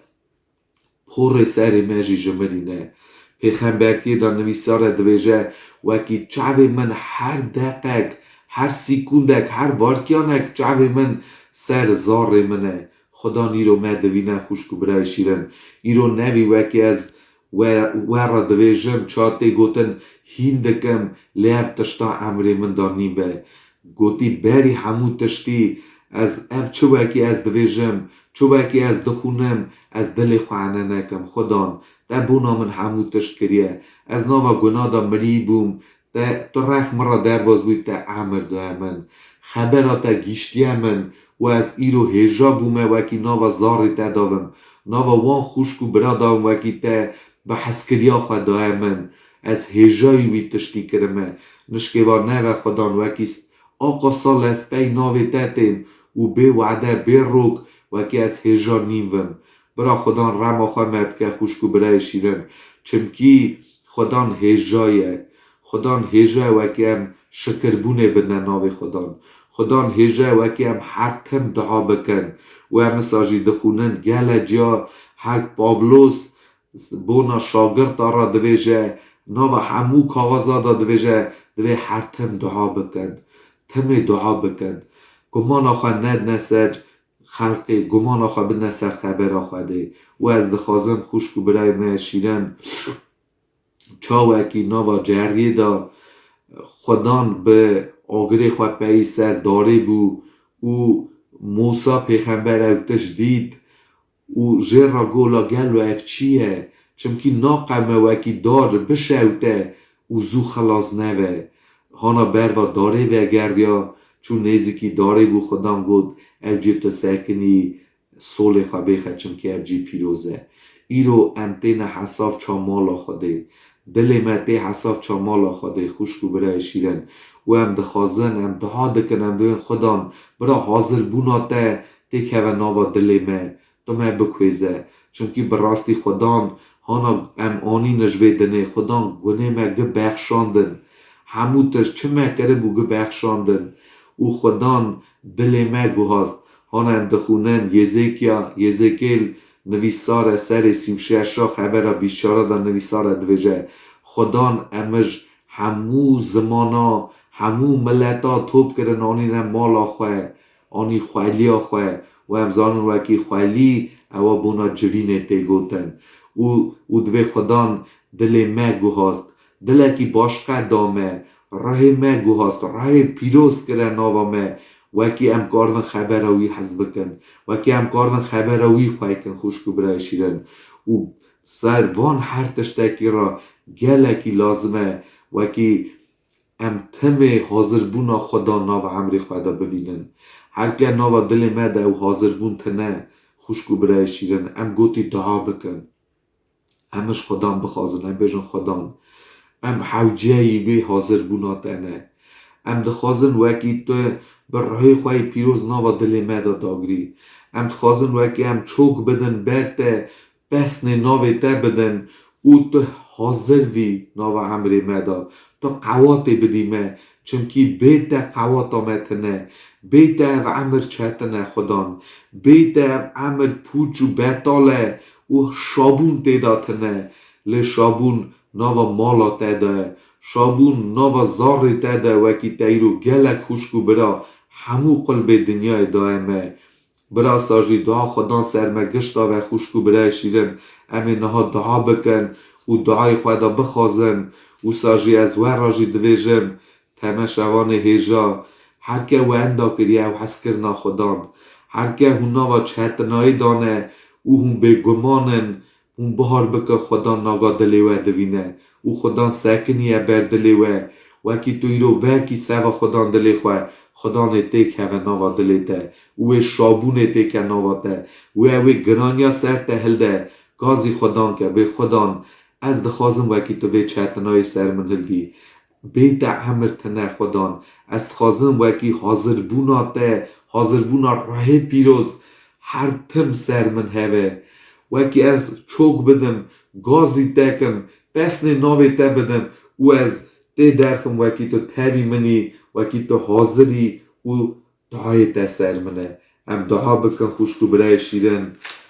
"Porê serê me jî ji mirî ne." Pêxembertiyê de nivîsar e, divêje, "Wekî çavê min her deqek, her sîkundek, her varkiyanek çavê min ser zarê min e." Xudan îro me divîne, xwişk û birayê şîrin. Îro nevî wekî ez we, we re divêjim, ça tê gotin hîn dikim, lê ev tişta emrê min da nîve. Gotî, "Berî hemû tiştî, ez ev çi wekî ez divêjim, çi wekî ez dixwînim, ez dilê xwe ene nekim. Xudan, te bona min hemû tişt kiriye. Ez nava guna de mirî bûm, te, tu rex min re derbas bûyî, te emir daye min. Xebera te gîştiye min û ez îro hêja bûme wekî nava zarê te davim. Nava wan xwişk û bira davim wekî te bi hezkiriya xwe daye min. Ez hêjayî wî tiştî kirime. Nişkê va neve Xudan, wekî s-, aqa sal ez pey navê te têm û bê wade, bê rok, wekî ez hêja nîvim. Bira Xudan rema xwe me bike, xwişk û birayê şîrin. Çimkî Xudan hêja ye. Xudan hêja ye wekî em şikirbûnê bidine navê Xudan. Xudan hêja ye wekî em her tim dua bikin. Û em wisa jî dixwînin, gelek ciya her Pavlos bona şagirta re divêje, nava hemû kaxeza de divêje, divê her tim dua bikin. Timê dua bikin. Gumana xwe nedine ser xelqê, gumana xwe bidine ser xebera Xwedê. Û ez dixwazim xwişk û birayê me şîrin, çawekî nava ceriyê de Xudan bi agirê xwe peyî ser darê bû û Mûsa pêxember ew tişt dît û jê re got, la gelo ev çi ye? Çimkî naqewime wekî dar bişewte û zû xilas nebe. Hana berva darê vegeriya, çû nêzîkî darê bû, Xudan got, ev cî tu sekinî, solê xwe bêxe, çimkî ev cî pîroz e. Îro em têne hesav ça mala Xwedê. Dilê me tê hesav ça mala Xwedê, xwişk û birayê şîrin. Û em dixwazin, em dua dikin, em dibên Xudan, bira, hazirbûna te têkeve nava dilê me, tu me bikuêze. Çimkî bi rastî Xudan, hana em anîne ji vê dinê, Xudan gunê me gi bexşandin. Hemû tişt çi me kiribû gi bexşandin. Û Xudan dilê me guhast. Hana em dixwînin, Yêzêkiya, Yêzêkêl nivîsar e, serê sî û şeş a, xebera bîst çar a de nivîsar e, divêje, Xudan em ji hemû zimana, hemû mileta top kirin, anîne mala xwe, anî xweliya xwe. Û em zanin wekî xwelî ewa bona civînê tê gotin. Û, û divê Xudan dilê me guhast. Dilekî başqe da me. Rihê me guhast. Rihê pîroz kire nava me. Wekî em karibin xebera wî hez bikin. Wekî em karibin xebera wî xwe kin, xwişk û birayê şîrin. Û ser van her tiştekî re gelekî lazim e. Wekî em timê hazirbûna Xudan nava emrê xwe de bivînin. Herke nava dilê me de ew hazirbûn tine, xwişk û birayê şîrin, em gotî dua bikin. Em ji Xudan bixwazin, em bêjin, Xudan, em hewceyî vê hazirbûna te ne. Em dixwazin wekî tu bi ruhê xwe yê pîroz nava dilê me de dagirî. Em dixwazin wekî em çok bidin ber te, pesnê navê te bidin û tu hazir bî nava emrê me de. Tu qewatê bidî me, çimkî bê te qewata me tine. Bê te ev emir çetin e, Xudan. Bê te ev emir pûç û betal e û şabûn tê de tine. Lê şabûn nava mala te de ye. Şabûn nava zarê te de, wekî te îro gelek xwişk û bira hemû qulbê dinyayê daye me. Bira sa jî dua Xudan ser me gişta ve, xwişk û birayê şîrin. Em ê niha dua bikin û duayê xwe de bixwazin. Wisa jî ez we re jî divêjim, temeşevanê hêja, herke wenda kiriye ew hezkirina Xudan. Herke hûn nava çetinayî dane û hûn bêguman in, hûn bihar bikin, Xudan naga dilê we divîne û Xudan sekiniye ber dilê we. Wekî tu îro vekî seva Xudan dilê xwe, Xudanê têkeve nava dilê te û wê şabûnê têke nava te û ew ê giraniya ser te hilde, gazî Xudan ke, bê Xudan, ez dixwazim wekî tu vê çetinayê ser min hildî. Bê te emir tine, Xudan. Ez dixwazim wekî hazirbûna te, hazirbûna ruhê pîroz her tim ser min hebe. Wekî ez çok bidim, gazî te kim, pesnê navê te bidim û ez tê derxim wekî tu tevî min î, wekî tu hazir î û duayê te ser min e. Em dua bikin, xwişk û birayê şîrin.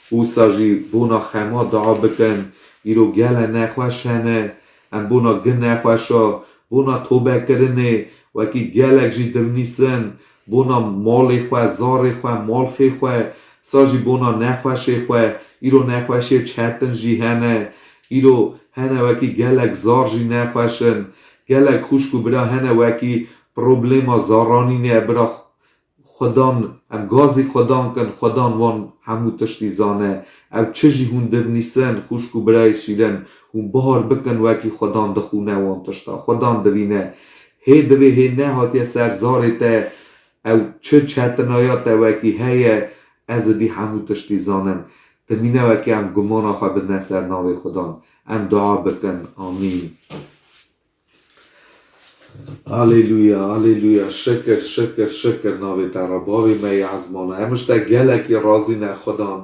Wisa jî bona xema dua bikin. Îro gele nexweş hene. Em bona gi nexweşa, bona tobekirinê, wekî gelek jî divnîsin. Bona malê xwe, zarê xwe, malxê xwe, sa jî bona nexweşê xwe. Îro nexweşê çetin jî hene. Îro hene wekî gelek zar jî nexweş in. Gelek xwişk û bira hene wekî problema zaranînê, bira Xudan, em gazî Xudan kin, Xudan wan hemû tiştî zane. Ew çi jî hûn divnîsin, xwişk û birayê şîrin, hûn bihar bikin wekî Xudan dixwîne wan tişta. Xudan divîne. Hê divê hê nehatiye ser zarê te, ew çi çetinaya te wekî heye, ez êdî hemû tiştî zanim. Dimîne wekî em gumana xwe bidine ser navê Xudan. Em dua bikin. Amîn. Aleluya, aleluya. Şikir, şikir, şikir navê te re. Bavê me yê ezmana. Em ji te gelekî razî ne Xudan.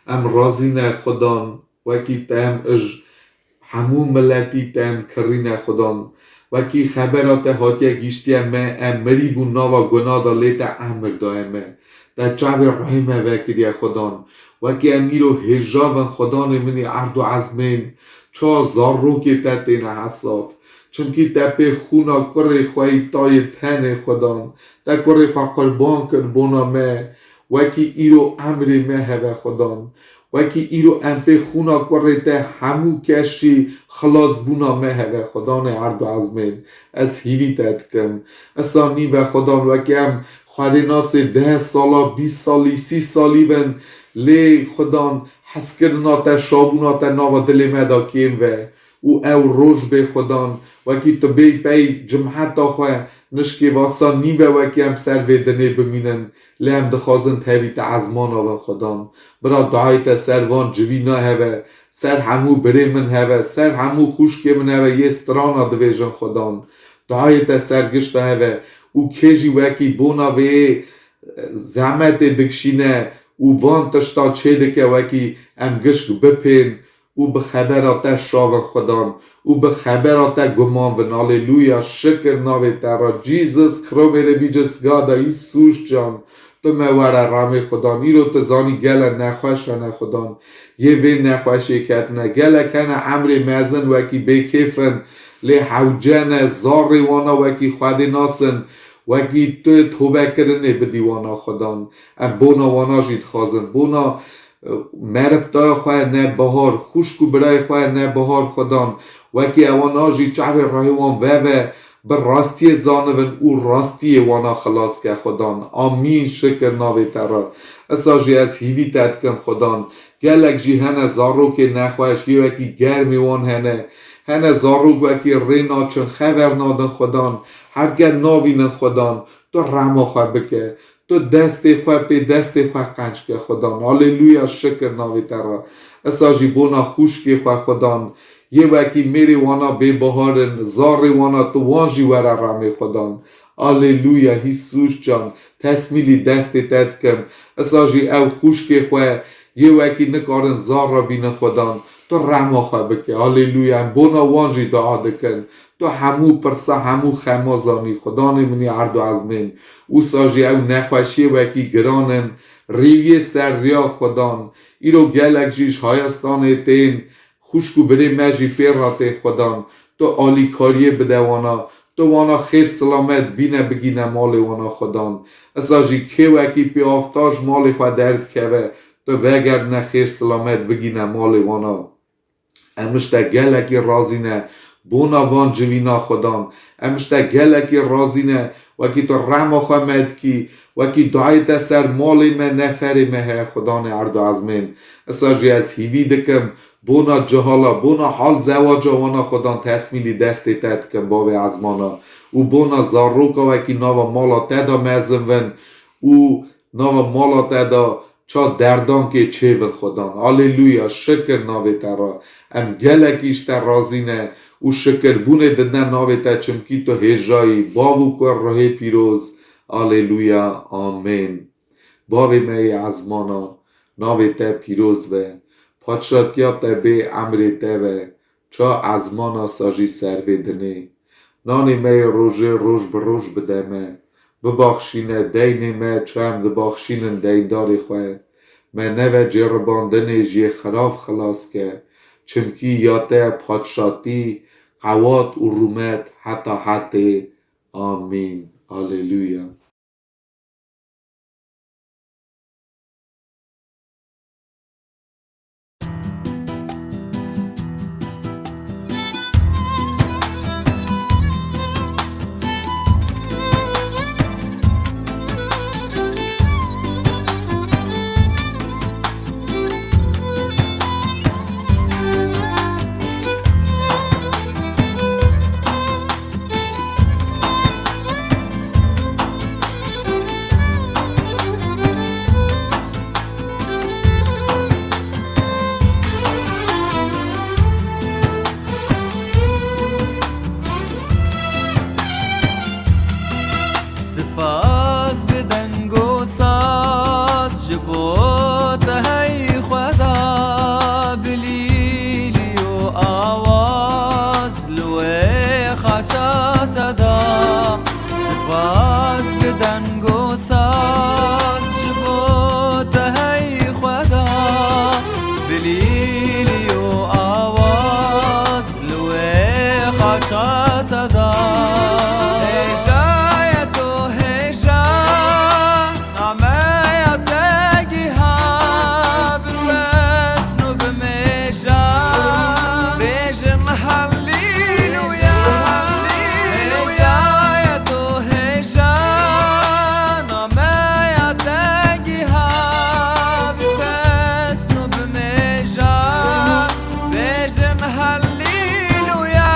Em razî ne Xudan. Wekî te em ij hemû miletî te em kirîne Xudan. Wekî xebera te hatiye gihîştiye me, em mirî bûn nava guna de lê te emir daye me. Te çavê ruhê me vekiriye Xudan. Wekî em îro hêjav in Xudanê min î erd û ezmên. Ça zarokê te têne hesab. Çimkî te pê xûna kurê xwe yî tayê tenê Xudan. Te kurê xwe qurban kir bona me. Wekî îro emrê me heve Xudan. Wekî îro em pê xûna kurê te hemû keşî xilasbûna me heve Xudanê erd û ezmên. Ez hîvî te dikim. Esa nîve Xudan wekî em Xwedê nasê deh sala, bîst salî, sî salî bin lê Xudan hezkirina te, şabûna te nava dilê me de kêm ve. Û ew roj bê Xudan, wekî tu bêy pey cimheta xwe nişkê vasa nîve wekî em ser vê dinê bimînin, lê em dixwazin tevî te ezmana vin Xudan. Bira duayê te ser van civîna heve, ser hemû birê min heve, ser hemû xûşkê min heve yê strana divêjin Xudan. Duayê te ser gişta heve û kê jî wekî bona vê zehmetê dikşîne û van tişta çêdike wekî em gişk bipên û bi xebera te şavin Xudan û bi xebera te guman bin. Aleluya, şikir navê te re. Jesus, Kromê de bî cisgada, Îsûs can, tu me were ramê Xudan. Îro tu zanî gele nexweş hene Xudan. Yê vê nexweşê ketine. Gelek hene emrê mezin wekî bêkêf in, lê hewce ne, zarê wana wekî Xwedê nasin, wekî tu tobe kirinê bidî wana Xudan. Em bona wana jî dixwazin. Bona, e, meriftaya xwe ne bihar, xwişk û birayê xwe ne bihar Xudan. Wekî ewana jî çavê rehê wan veve, bi rastiyê zanivin û rastiyê wana xilas ke Xudan. Amîn, şikir navê te re. Esa jî ez hîvî te dikim Xudan. Gelek jî hene zarokê nexweş, yê wekî germê wan hene. Hene zarok wekî rê naçin, xever nadin Xudan. Herke navînin Xudan. Tu rehma xwe bike. Tu destê xwe pê destê xwe qenc ke Xudan. Aleluya, şikir navê te re. Esa jî bona xûşkê xwe Xudan. Yê wekî mêrê wana bêbahar in, zarê wana tu wan jî were ramê Xudan. Aleluya, Îsûs can, tesmîlî destê te dikim. Esa jî ew xûşkê xwe yê wekî nikarin zar re bînin Xudan. Tu rehma xwe bike. Aleluya, em bona wan jî dua dikin. Tu hemû pirsa, hemû xema zanî, Xudanê min î erd û ezmên. Wisa jî ew nexweşiyê wekî giran in, rêwiyê ser riya Xudan. Îro gelek jî ji Hayastanê tên, xwişk û birê me jî pê re tên Xudan. Tu alîkariyê bide wana, tu wana xêr silamet bîne bigîne malê wana Xudan. Esa jî kê wekî pê afta ji malê xwe derdikeve, tu vegerdine xêr silamet bigîne malê wana. Em ji te gelekî razî ne bona van civîna Xudan. Em ji te gelekî razî ne, wekî tu rehma xwe me dikî, wekî duayê te ser malê me, neferê me heye Xudanê erd û ezmên. Esa jî ez hîvî dikim, bona cihala, bona hal zewaca wana Xudan tesmîlî destê te dikim bavê ezmana. Û bona zaroka wekî nava mala te de mezin vin û nava mala te de ça derdankê çêvin Xudan. Aleluya, şikir navê te re. Em gelekî ji te razî ne û şikirbûnê didine navê te, çimkî tu hêjayî, Bav û Kur, Ruhê Pîroz. Aleluya, amên. Bavê me yê ezmana, navê te pîroz be. Padşatiya te bê, emrê te ve. Ça ezmana sa jî ser vê dinê. Nanê me yê rojê roj bi roj bide me. Bibaxşîne deynê me, ça em dibaxşînin deyndarê xwe. Me neve cêribandinê, ji yê xirav xilas ke. Çimkî ya te ye padşatî, qewat û rûmet heta hetê. Amîn. Aleluya. Te da. Hêjayê to hêja, nameya te giha, bi pesn û bi mêja. Bêjin Hellîluya. Hêjayê to hêja, nameya te giha, bi pesn û bi mêja. Bêjin Hellîluya.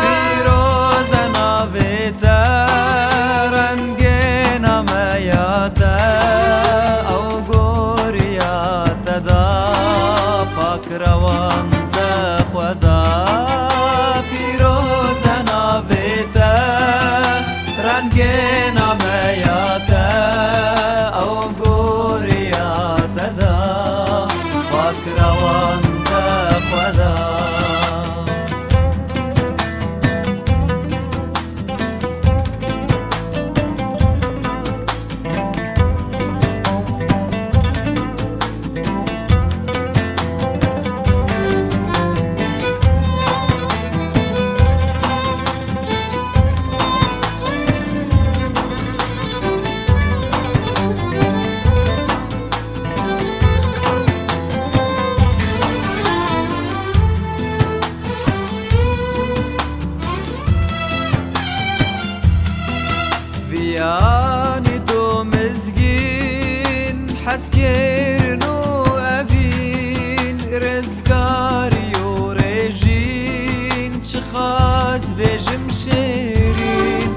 Pîroz e navê te, rengê nameya te, ew goriya te da, pak rewan te Xweda. Pîroz e navê te, rengê nameya te, ew goriya te da, pak rewan te Xweda. Viyanî do mizgîn, hezkirin û evîn, rizgarî û rêjîn, çiqas bêjim şêrîn.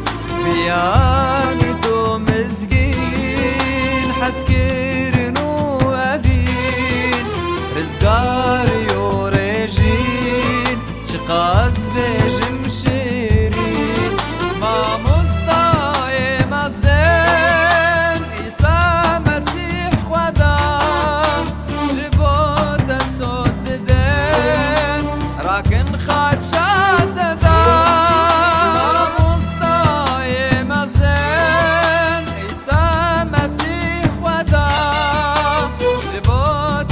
Viyanî do mizgîn, hezkirin û evîn, rizgarî û rêjîn, çiqas bêjim şêrîn. Mamostayê mezin, Îsa Mesîh Xweda, ji bo te soz didin, rakin xaça te da. Mamostayê mezin, Îsa Mesîh Xweda, ji bo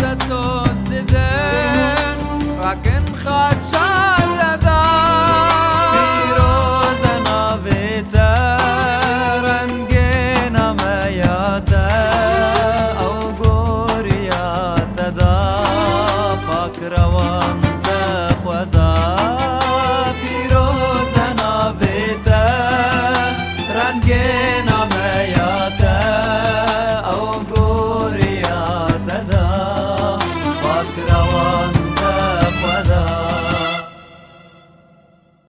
te soz didin, rakin xaça te da. Pîroz e navê te, rengê nameya te, ew goriya te da, pak rewan te Xweda. Pîroz e navê te, rengê nameya te, ew goriya te da, pak rewan